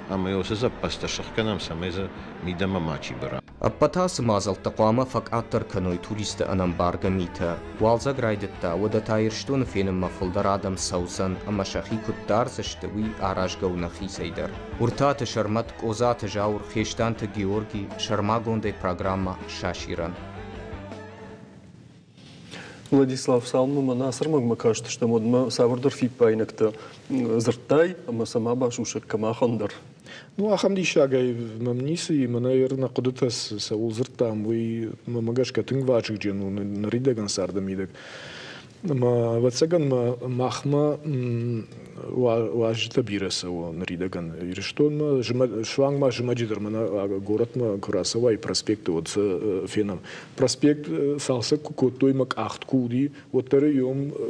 ӕмӕ уыцы зӕппӕдзтӕ сыхгӕнӕм, цӕмӕй дзы мидӕмӕ мачи быра. Ӕппӕт ацы мадзӕлттӕ хъуамӕ фӕкъаддӕр кӕной туристты ӕнӕмбаргӕ митӕ. Уалдзӕг райдыдта, уӕдӕ та Ирыстоны фенынмӕ фылдӕр адӕм цӕудзӕн ӕмӕ сӕхи куыд дардзысты, уый аразгӕ у нӕхицӕй дӕр. Уыртаты Сӕрмӕт, Къозаты Зауыр, Хестанты Георги, сӕрмагондӕй программӕ «Сасирӕн». Владислав, цалынмӕ мӕ ацы ӕрмӕгмӕ кастыстӕм, уӕдмӕ цавӕрдӕр фиппаинӕгтӕ дзырдтай ӕмӕ сӕ ма басусӕг кӕ махӕн дӕр. Ну, ахӕм диссагӕй мӕм ницы и, мӕнӕ нӕ хъуыдытӕ цӕуыл дзырдтам, уый мӕмӕ гӕсгӕ тынг вазыгджын у ныридӕгӕн царды мидӕг. Ӕмӕ, ӕвӕццӕгӕн, махмӕ уазджытӕ бирӕ цӕуы ныридӕгӕн Ирыстонмӕ. Суанг ма зымӕджы дӕр мӕнӕ горӕтмӕ куы рацӕуай проспекты, уӕд сӕ фенӕм. Проспект цалцӕг куы кодтой мӕ къахт куы уыди, уӕддӕр ӕй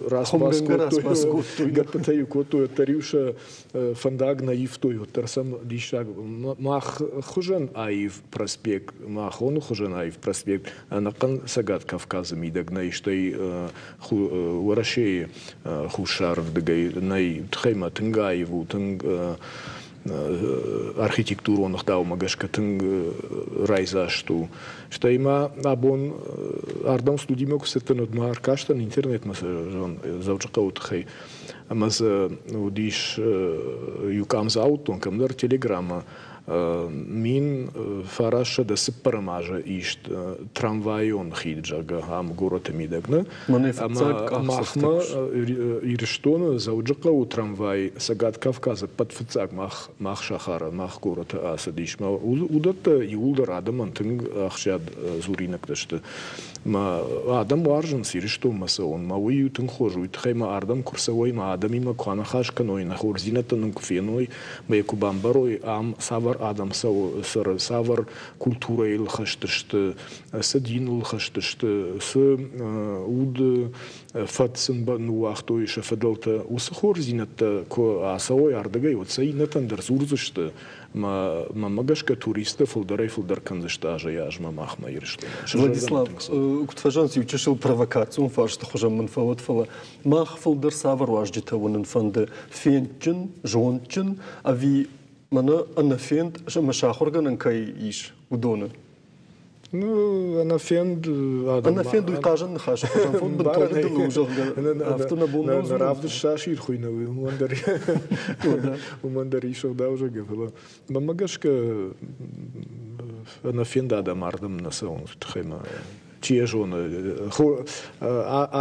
распас кодтой, гӕппытӕ-иу кодтой, уӕддӕр-иу сӕ фӕндаг нӕ ивтой, уӕддӕр сӕм диссаг. Мах хуызӕн аив проспект, махоны хуызӕн аив проспект ӕнӕхъӕн Цӕгат Кавказы мидӕг нӕй, стӕй Уӕрӕсейы хуссарырдыгӕй нӕй. Тыххӕй ма тынг аив у, тынг архитектурон ӕгъдаумӕ гӕсгӕ тынг райдзаст у. Стӕй ма абон ардӕм студимӕ куы цыдтӕн, уӕд ма ӕркастӕн интернетмӕ Дзӕуджыхъӕуы тыххӕй. Ӕмӕ дзы уыдис иу къам дзы ауыдтон кӕмдӕр телеграммӕ 1904 азы ист трамвайон хид, зӕгъгӕ, ам горӕты мидӕг. Нӕ? Ӕмӕ махмӕ Ирыстоны Дзӕуджыхъӕуы трамвай Цӕгат Кавказы ӕппӕт фыццаг мах, мах сахары, мах горӕты ацыдис. Мӕ уыдӕттӕ иууылдӕр адӕмӕн тынг ахсджиаг дзуринӕгтӕ сты. Мӕ адӕм уарзынц Ирыстонмӕ цӕуын, мӕ уый у тынг хорз, уый тыххӕй мӕ ардӕм куы рцӕуой, мӕ адӕмимӕ куы аныхас кӕной, нӕ хорздзинӕдтӕ нын куы феной, мӕ йӕ куы бамбарой, ам цавӕр адӕм цӕуы, цӕры, цавӕр культурӕйыл хӕст сты, цы диныл хӕст сты, цы уды фӕд сын ныууагътой сӕ фыдӕлтӕ, уыцы хорздзинӕдтӕ куы ацӕуой ардыгӕй, уӕд сӕ иннӕтӕн дӕр дзурдзысты. Мӕнмӕ гӕсгӕ туристтӕ фылдӕрӕй-фылдӕр кӕндзысты азӕй-азмӕ махмӕ Ирыстоны. Владислав, куыд фӕзӕгъынц, иу чысыл провокацион фарсты хуызӕн мын фӕуӕд, фӕлӕ мах фылдӕр цавӕр уазджытӕ уынын фӕнды? Фендджын, зондджын ӕви мӕнӕ ӕнӕфенд ӕмӕ сахуыргӕнӕн кӕй ис, уыдоны? Ну, ӕнӕфенд адӕм. Ӕнӕфенд уый хъазӕн ныхасы хуызӕн фон бынтон ӕдылы у, зӕгъгӕ, афтӕ нӕ бон нӕ равдыст сасир хуыйны, уымӕн дӕр уымӕн дӕр ис ӕгъдау, зӕгъгӕ, фӕлӕ мӕнмӕ гӕсгӕ ӕнӕфенд адӕм ардӕм нӕ цӕуынц, тыххӕй ма чи йӕ зоны.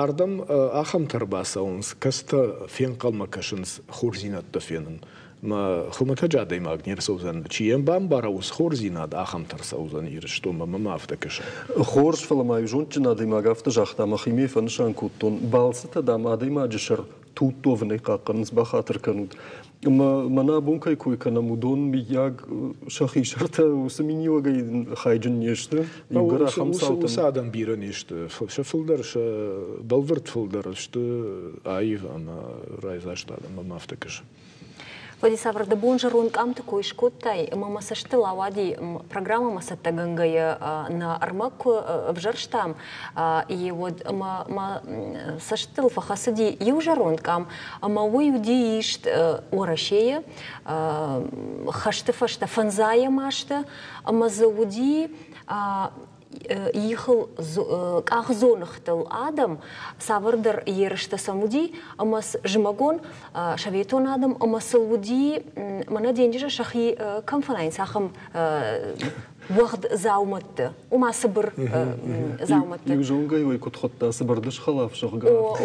Ардӕм ахӕмтӕ ӕрбацӕуынц, кӕцытӕ фенхъӕлмӕ кӕсынц хорздзинӕдтӕ фенын. Мӕ хуымӕтӕджы адӕймаг не рцӕудзӕн. Чи йӕм бамбара уыцы хорздзинад, ахӕмтӕ ӕрцӕудзӕн Ирыстонмӕ, мӕм афтӕ кӕсы. Хорз, фӕлӕ ма иу зондджын адӕймаг афтӕ загъта, мӕхимӕ фӕнысан кодтон, балцытӕ, дам, адӕймаджы сӕр тутт уӕвынӕй хъахъхъӕнынц, бахатыр кӕнут. Ӕмӕ мӕнӕ абон кӕй кой кӕнӕм, уыдон, мыййаг, сӕхи сӕртӕ уыцы миниуӕгӕй хайджын не сты. Иугӕр ахӕм цаутӕм... Уыцы адӕм бирӕ не сты. Сӕ фылдӕр, сӕ бӕлвырд фылдӕр сты аив ӕмӕ райдзаст адӕм, мӕм афтӕ кӕсы. Владислав, дӕ зӕронд къамты кой скодтай, ӕмӕ мӕ цӕстыл ауади программӕмӕ цӕттӕгӕнгӕйӕ нӕ ӕрмӕг куы ӕвзӕрстам, и уӕд ӕмӕ мӕ цӕстыл фӕхӕцыди иу зӕронд къам, ӕмӕ уый уыди ист Уӕрӕсейы хӕсты фӕстӕ фӕндзайӕм азты, ӕмӕ дзы уыди ихыл къахдзоныгътыл адӕм, цавӕрдӕр ерыстӕ сӕм уыди, ӕмӕ зымӕгон советон адӕм, ӕмӕ сыл уыди, мӕнӕ денджызы сӕхи кӕм фӕнайынц, ахӕм уӕгъд дзаумӕтты, ома цыбыр дзаумӕтты. Иу зонгӕ уый куыд хуыдта, цыбырдыс хӕлаф, зӕгъгӕ. О,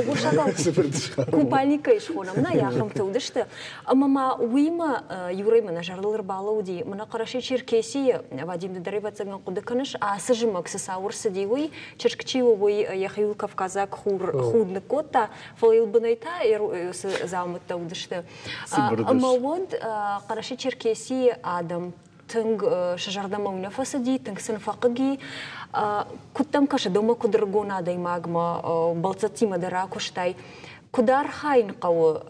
купальникӕй схонӕм, нӕ, ахӕмтӕ уыдысты. Ӕмӕ ма уыимӕ Юрӕймӕ нӕ зӕрдыл ӕрбалӕууыди, мӕнӕ Хъӕрӕсе-Черкесийы, Вадим, ды дӕр ӕвӕццӕгӕн хъуыды кӕныс, ацы зымӕг цы цау ӕрцыди, уый, чызг чи у, уый йӕхиуыл кавказаг хур худ ныккодта, фӕлӕ йыл бынӕй та цы дзаумӕттӕ уыдысты. Ӕмӕ уӕд Хъӕрӕсе-Черкесийы адӕм тынг сӕ зӕрдӕмӕ уый нӕ фӕцыди, тынг сын фӕхъыг и. Куыд дӕм кӕсы, дӕумӕ куыд ӕрыгон адӕймагмӕ, бӕлццӕттимӕ дӕр акуыстай, куыд архайын хъӕуы,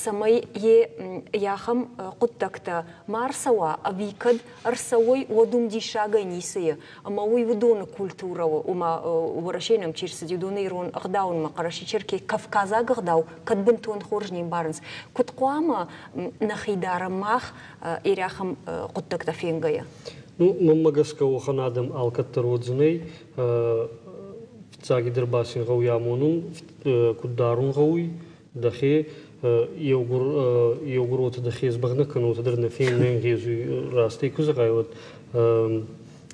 цӕмӕй йе ахӕм хъуыддӕгтӕ ма ӕрцӕуа, ӕви кӕд ӕрцӕуой, уӕд уым диссагӕй ницы и, ӕмӕ уый уыдоны культурӕ у, ома Уӕрӕсейы нӕм чи рцыди, уыдоны ирон ӕгъдаунмӕ Хъӕрӕсе-Черкес кавказаг ӕгъдау кӕд бынтон хорз не мбарынц, куыд хъуамӕ нӕхи дарӕм мах ирӕхӕм хъуыддӕгтӕ фенгӕйӕ? Ну, мӕнмӕ гӕсгӕ, уӕхӕн адӕм алкӕддӕр уодзӕнӕй. Фиццагидӕр ба син гъӕуй амонун, куд дарун гъӕуй дӕхе, еугур еугур уотӕ дӕхе ӕзбӕгънӕ кӕнун, уотӕ дӕр нӕ фен не нгъезуй растӕй ку зӕгъай, уӕд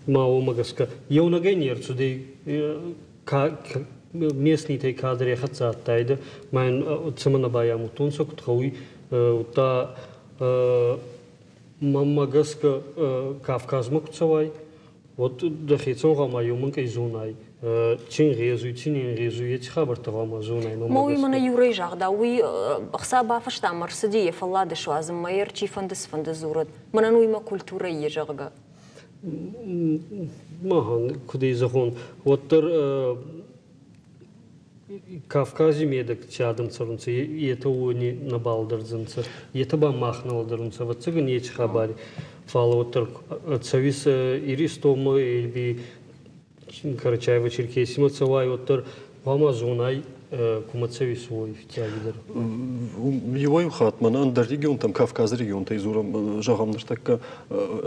ма уомӕ гӕсгӕ еунӕгӕй не рцудӕй местнитӕй кадӕр ӕ хӕццӕ адтайдӕ, ма ин цӕмӕн нӕ байамудтонцӕ, куд гъӕуй, удта мӕнмӕ гӕсгӕ Кавказмӕ ку цӕуай, уӕд дӕхецӕн гъӕуама еу минкъий зонай, ци нгъезуй, ци не нгъезуй, еци хабӕрттӕ гъӕуама зонай. Ма уый мӕнӕ иурӕй загъда, уый ӕхца бафыста ӕмӕ ӕрцыди йӕ фӕллад суадзынмӕ, йе чи-фӕнды цыфӕнды дзурӕд. Мӕнӕн уый мӕ культурӕйы, зӕгъгӕ. Махӕн, куд ӕй зӕгъон, уӕддӕр Кавкази медӕг ци адӕм цӕрунцӕ, етӕ уони нӕбал дӕрдзӕнцӕ, етӕ ба мах нӕ лӕдӕрунцӕ, ӕвӕццӕгӕн, еци хабари. Фал уӕддӕр цӕуис Иристонмӕ или Карачаево-Черкесимӕ цӕуай, уӕддӕр хъуамӕ зонай, кумӕ цӕуис, уой фиццагидӕр. Иуӕй-иу хатт мӕнӕ ӕндӕр регионтӕм, Кавказы регионтӕй дзурӕм, зӕгъӕм, ныртӕккӕ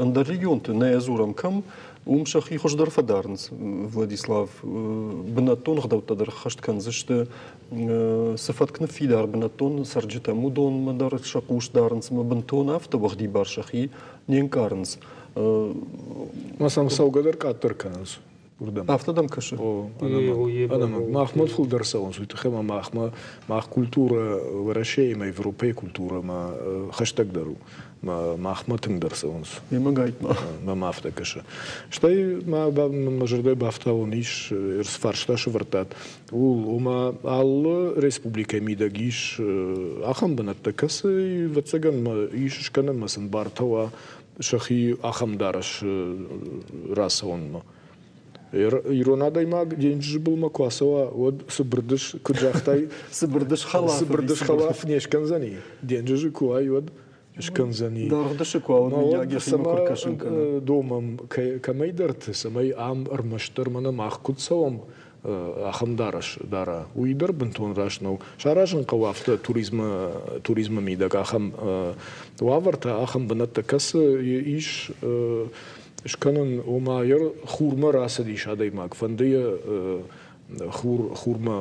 ӕндӕр регионты нӕ дзурӕм кӕм, Уым сӕхи хуыздӕр фӕдарынц, Владислав. Бынӕттон ӕгъдӕуттӕ дӕр ӕххӕст кӕндзысты. Цы фӕтк ныффидар бынӕттон цӕрджытӕм, уыдонмӕ дӕр сӕ хъус дарынц ӕмӕ бынтон афтӕ уӕгъдибар сӕхи не нкъарынц. Ма сӕм цӕугӕ дӕр къаддӕр кӕнынц уырдӕм. Афтӕ дӕм кӕсы? О, ӕнӕмӕнг. Махмӕ фылдӕр цӕуынц, уый тыххӕй ма махмӕ мах культурӕ Уӕрӕсеимӕ, Европӕйы культурӕмӕ хӕстӕгдӕр у. Махмӕ тынгдӕр цӕуынц. Мемӕгайтма. Мӕм афтӕ кӕсы. Стӕй ма мӕ зӕрдӕ бафтауын ис, цы фарста сӕвӕрдтат, ууыл, ома алы республикӕйы мидӕг ис ахӕм бынӕттӕ, кӕцы, ӕвӕццӕгӕн, ис скӕнӕн ӕмӕ сын бартӕ уа сӕхи ахӕм дарӕс рацӕуынмӕ. Ирон адӕймаг денджызы былмӕ куы ацӕуа, уӕд цыбырдыс, куыд загътай, цыбырдыс хӕлаф, цыбырдыс хӕлаф не скӕндзӕни. Денджызы куы уай, уӕд скӕндзӕни. Даргъдысы куы ауад, мыййаг йӕхимӕ куы ркӕсын кӕна. Домӕм кӕмӕйдӕрты, цӕмӕй ам ӕрмӕстдӕр мӕнӕ мах куыд цӕуӕм, ахӕм дарӕс дара. Уый дӕр бынтон раст нӕу. Саразын хъӕуы афтӕ туризмы, туризмы мидӕг ахӕм уавӕртӕ, ахӕм бынӕттӕ, кӕцы ис скӕнын, ома йӕ хурмӕ рацыдис адӕймаг, фӕнды йӕ хур, хурмӕ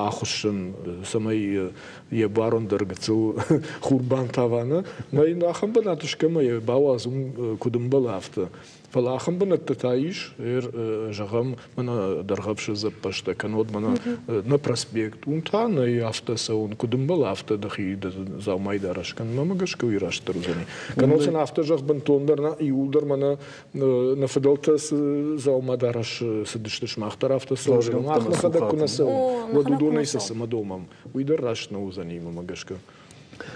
ахуыссын, цӕмӕй йӕ барон дӕр гыццыл хур бантава, нӕ? Мӕ йын ахӕм бынат скӕмӕ йӕ бауадз, уым куыд ӕмбӕлы, афтӕ. Фӕлӕ ахӕм бынӕттӕ та ис, зӕгъӕм, мӕнӕ Дӕргъӕвсы дзӕппӕзтӕ, кӕннод мӕнӕ нӕ проспект, уым та нӕй афтӕ цӕуын, куыд ӕмбӕлы, афтӕ дӕхи дзаумайы дарӕс кӕн. Мӕнмӕ гӕсгӕ уый растдӕр уыдзӕни. Кӕннод сын афтӕ зӕгъ, бынтондӕр нӕ, иууылдӕр мӕнӕ нӕ фыдӕлтӕ цы дзаума дарӕс цыдысты, сымах дӕр афтӕ цӕуын. Мах нӕхӕдӕг куы нӕ цӕуӕм, уӕд уыдонӕй сӕ цӕмӕ домӕм, уый дӕр раст нӕ уыдзӕни, мӕнмӕ гӕсгӕ.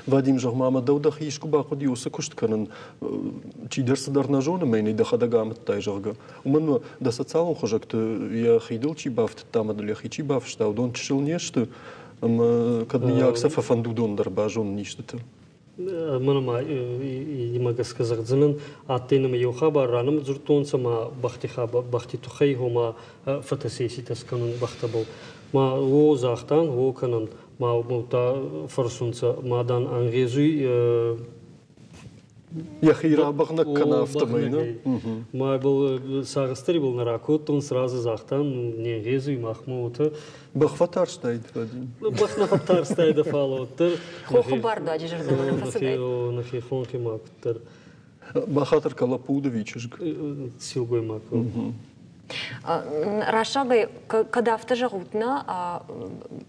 Вадим, зӕгъ-ма, ӕмӕ дӕу дӕхи искуы бахъуыди уыцы куыст кӕнын, чидӕр цыдӕр нӕ зоны, мӕ йын дӕхӕдӕг амыдтай, зӕгъгӕ. Уымӕн ӕмӕ дӕ социалон хызӕгты йӕ хидыл чи бафтыдта ӕмӕ дыл йӕхи чи бафыста, уыдон чысыл не сты, ӕмӕ кӕд мыййаг сӕ фӕфӕнды уыдон дӕр базонын истыты. Мӕнӕ ма имӕ гӕсгӕ зӕгъдзӕнӕн, адтӕй нӕмӕ еу хабар, ранӕмӕ дзурдтонцӕ ма бӕхти хабар, бӕхти туххӕй, гъома, фотосесситӕ скӕнун бӕхтӕбӕл. Ма уо загътан, уо кӕнӕн, ма удта фӕрсунцӕ, ма, дан, ӕнгъезуй Йӕхи рабӕгънӕг кӕна афтӕмӕй, нӕ? Ма был сагъӕстӕри был нӕ ракодтон, сразу загътан, не нгъезуй махмӕ уотӕ. Бӕх фӕтарстайд, Вадим? Бӕх нӕ фӕттарстайдӕ, фал уӕддӕр. Хохы бардуаджы зӕрдӕмӕ нӕ фӕцыдаид. Нӕхи хонхи ма куддӕр. Бахатыр кӕ, лӕппу уыд ӕви чызг? Силгоймаг. Рӕсугъдӕй кӕд афтӕ зӕгъут, нӕ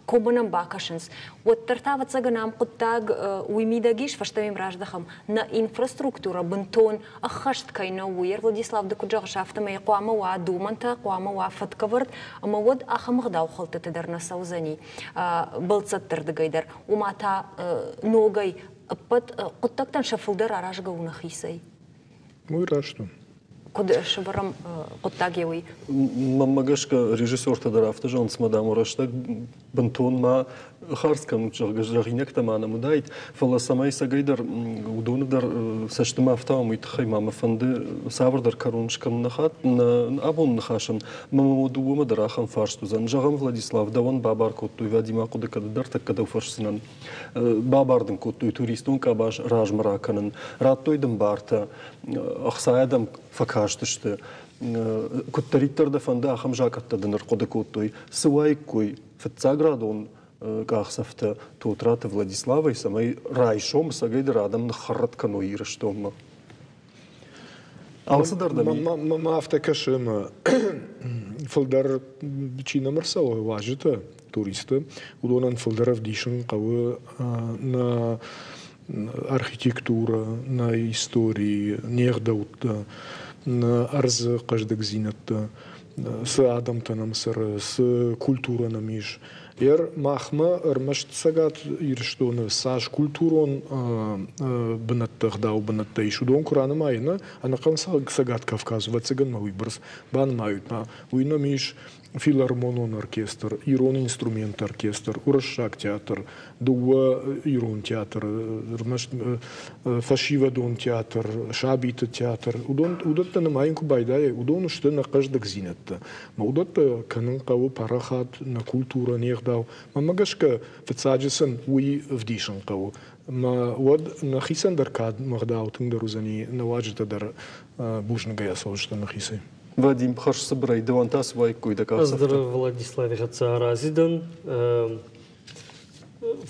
коммӕ нӕм бакӕсынц, уӕддӕр та, ӕвӕццӕгӕн, ам хъуыддаг уый мидӕг ис, фӕстӕмӕ йӕм раздӕхӕм, нӕ инфраструктурӕ бынтон ӕххӕст кӕй нӕу, уый. Владислав, ды куыд зӕгъыс, афтӕмӕй хъуамӕ уа домӕнтӕ, хъуамӕ уа фӕткӕвӕрд, ӕмӕ уӕд ахӕм ӕгъдаухӕлдтыты дӕр нӕ цӕудзӕни бӕлццӕтты рдыгӕй дӕр. Уымӕ та ногӕй ӕппӕт хъуыддӕгтӕн сӕ фылдӕр аразгӕ у нӕхицӕй. Уый раст у. Куыд сӕвӕрӕм хъуыддаг уый? Мӕнмӕ гӕсгӕ, режиссертӕ дӕр афтӕ зӕгъынц, мӕ дам, рӕстӕг бынтон ма хардз кӕнут, зӕгъгӕ, зӕгъинӕгтӕ ма нӕм уыдаид, фӕлӕ цӕмӕй цӕгӕйдӕр уыдоны дӕр цӕсты ма ӕфтауӕм, уый тыххӕй ма мӕ фӕнды цавӕрдӕр кӕрон скӕнын нӕ абоны ныхасӕн. Мӕ дыууӕмӕ дӕр ахӕм фарст уыдзӕн. Зӕгъӕм, Владислав, дӕуӕн бабар кодтой, Вадим, ахъуыды кӕд дӕр тӕккӕ дӕу фӕрсдзынӕн. Бабар дын кодтой туристон къабаз размӕ ракӕнын, радтой дын бартӕ, ӕхцайӕ дӕм фӕкастысты. Куыддӕриддӕр дӕ фӕнды, ахӕм закъӕттӕ дын ӕрхъуыды кодтой. Цы уаиккой фыццаградон къахдзӕфтӕ Тотраты Владиславӕй, цӕмӕй райсом цӕгӕйдӕр адӕм ныххӕррӕтт кӕной Ирыстонмӕ? Алцыдӕр дӕм Мӕ афтӕ кӕсы, ӕмӕ фылдӕр чи нӕм ӕрцӕуы уазджытӕ, туристты, уыдонӕн фылдӕр ӕвдисын хъӕуы нӕ архитектурӕ, нӕ истори, не гъдӕуттӕ, нӕ ӕрдзы хъӕздыгдзинӕдтӕ, цы адӕмтӕ нӕм цӕры, цы культурӕ нӕм ис. Ер махмӕ ӕрмӕст Цӕгат Ирыстоны цас культурон бынӕттӕ, ӕгъдау бынӕттӕ ис, уыдон куы ранымайын, ӕнӕхъӕн Цӕгат Кавказ, ӕвӕццӕгӕн ма уыйбӕрц банымайут ма, уый нӕм ис филармонон оркестр, ирон инструментты оркестр, уырыссаг театр, дыууӕ ирон театры, ӕрмӕст фӕсивӕдон театр, сабиты театр. Уыдон, уыдӕттӕ нымайын куы байдайай, уыдон сты нӕ хъӕздыгдзинӕдтӕ. Мӕ уыдӕттӕ кӕнын хъӕуы парахат, нӕ культурӕ, не гъдау. Мӕнмӕ гӕсгӕ, фыццаджы сын уый ӕвдисын хъӕуы. Мӕ уӕд нӕхицӕн дӕр кад ме гъдау тынгдӕр уыдзӕни, нӕ уазджытӕ дӕр бузныгӕй ацӕудзысты нӕхицӕй. Вадим, хӕрзцыбырӕй дӕуӕн та цы уаиккой дӕ къахдзӕфтӕ? Ӕз дӕр Владислави хӕццӕ арази дӕн.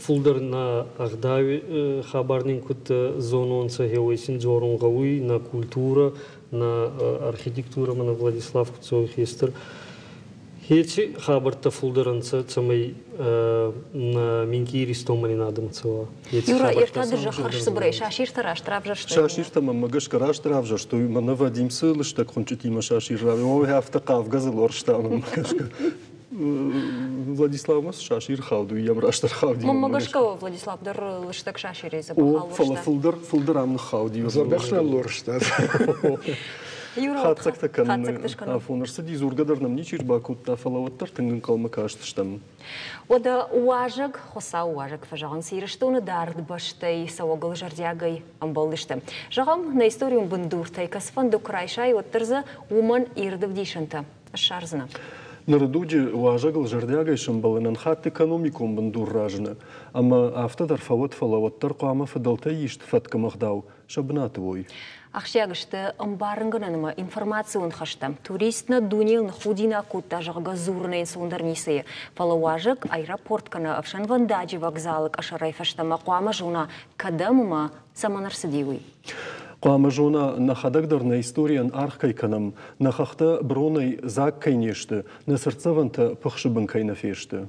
Фулдӕр нӕ ӕгъдауи хабар нин куд зононцӕ, гъеуой син дзорун гъӕуй, нӕ культурӕ, нӕ архитектурӕ, мӕнӕ Владислав Куцови хестӕр. Еци хабӕрттӕ фулдӕр ӕнцӕ, цӕмӕй нӕ минкъий Иристонмӕ нин адӕм цӕуа. Юра, ӕртӕ дызы хӕрзцыбырӕй сасиртӕ раст равзӕрстой? Сасиртӕ мӕнмӕ гӕсгӕ раст равзӕрстой. Мӕнӕ Вадим цы лыстӕг хуынчъытимӕ сасир равзӕрста, афтӕ хъавгӕ дзы лорста мӕнмӕ гӕсгӕ. Владиславмӕ цы сасир хауд, уый йӕм растдӕр хауди. Мӕнмӕ гӕсгӕ Владислав дӕр лыстӕг сасирӕй дзӕбӕх О, фӕлӕ фылдӕр, фылдӕр ам ныххауди. Дзӕбӕх нӕ лорста. Хатдзӕгтӕ кӕныны афон ӕрцыди, дзургӕ дӕр нӕм ничи ӕрбакодта, фӕлӕ уӕддӕр тынг ӕнхъӕлмӕ кастыстӕм. Уӕдӕ уазӕг, Хуыцауы уазӕг фӕзӕгъынц, Ирыстоны дард бӕстӕй цӕуӕгыл зӕрдиагӕй ӕмбӕлдысты. Зӕгъӕм, нӕ историон бындуртӕй кӕцыфӕнды куы райсай, уӕддӕр дзы уымӕн ирд ӕвдисӕнтӕ ссардзынӕ. Ныры дуджы уазӕгыл зӕрдиагӕй сӕмбӕлынӕн хатт экономикон бындур разыны, ӕмӕ афтӕ дӕр фӕуӕд, фӕлӕ уӕддӕр хъуамӕ фыдӕлтӕй ист фӕтк ӕмӕ ӕгъдау сӕ бынаты уой. Ахсджиаг сты ӕмбарынгӕнӕн ӕмӕ информацион хӕстӕ. Турист нӕ дунейыл ныххудинаг кодта, зӕгъгӕ, дзурынӕй ӕнцондӕр ницы и. Фӕлӕ уазӕг аэропорт кӕнӕ ӕфсӕнвӕндаджы вокзалы къӕсӕрӕй фӕстӕмӕ хъуамӕ зона, кӕдӕм ӕмӕ цӕмӕн ӕрцыди, уый. Хъуамӕ зона, нӕхӕдӕг дӕр нӕ историйӕн аргъ кӕй кӕнӕм, нӕ хӕхтӕ бронӕй дзаг кӕй не сты, нӕ цыртдзӕвӕнтӕ пыхсы бын кӕй нӕ фесты.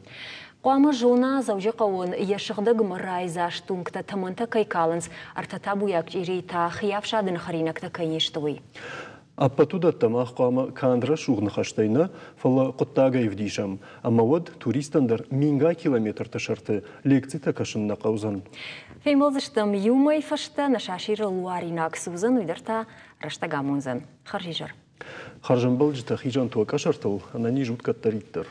Хъуамӕ зона, Дзӕуджыхъӕуӕн йӕ сыгъдӕг ӕмӕ райдзаст уынгтӕ тӕмӕнтӕ кӕй калынц, ӕртӕ табуйаг чъирийы та хиӕфсадыны хӕринӕгтӕ кӕй не сты, уый. Ӕппӕт уыдӕттӕ мах хъуамӕ канд рӕсугъд ныхӕстӕй нӕ, фӕлӕ хъуыддагӕй ӕвдисӕм, ӕмӕ уӕд туристӕн дӕр мингай километрты сӕрты лекцитӕ кӕсын нӕ хъӕудзӕн. Фембӕлдзыстӕм иу мӕй фӕстӕ, нӕ сасиры луаринаг цы уыдзӕн, уый дӕр та рӕстӕг амондзӕн. Хӕрзизӕр. Хӕрзӕмбӕлджытӕ хизӕнт уӕ къӕсӕртыл, ӕнӕниз ут кӕддӕриддӕр.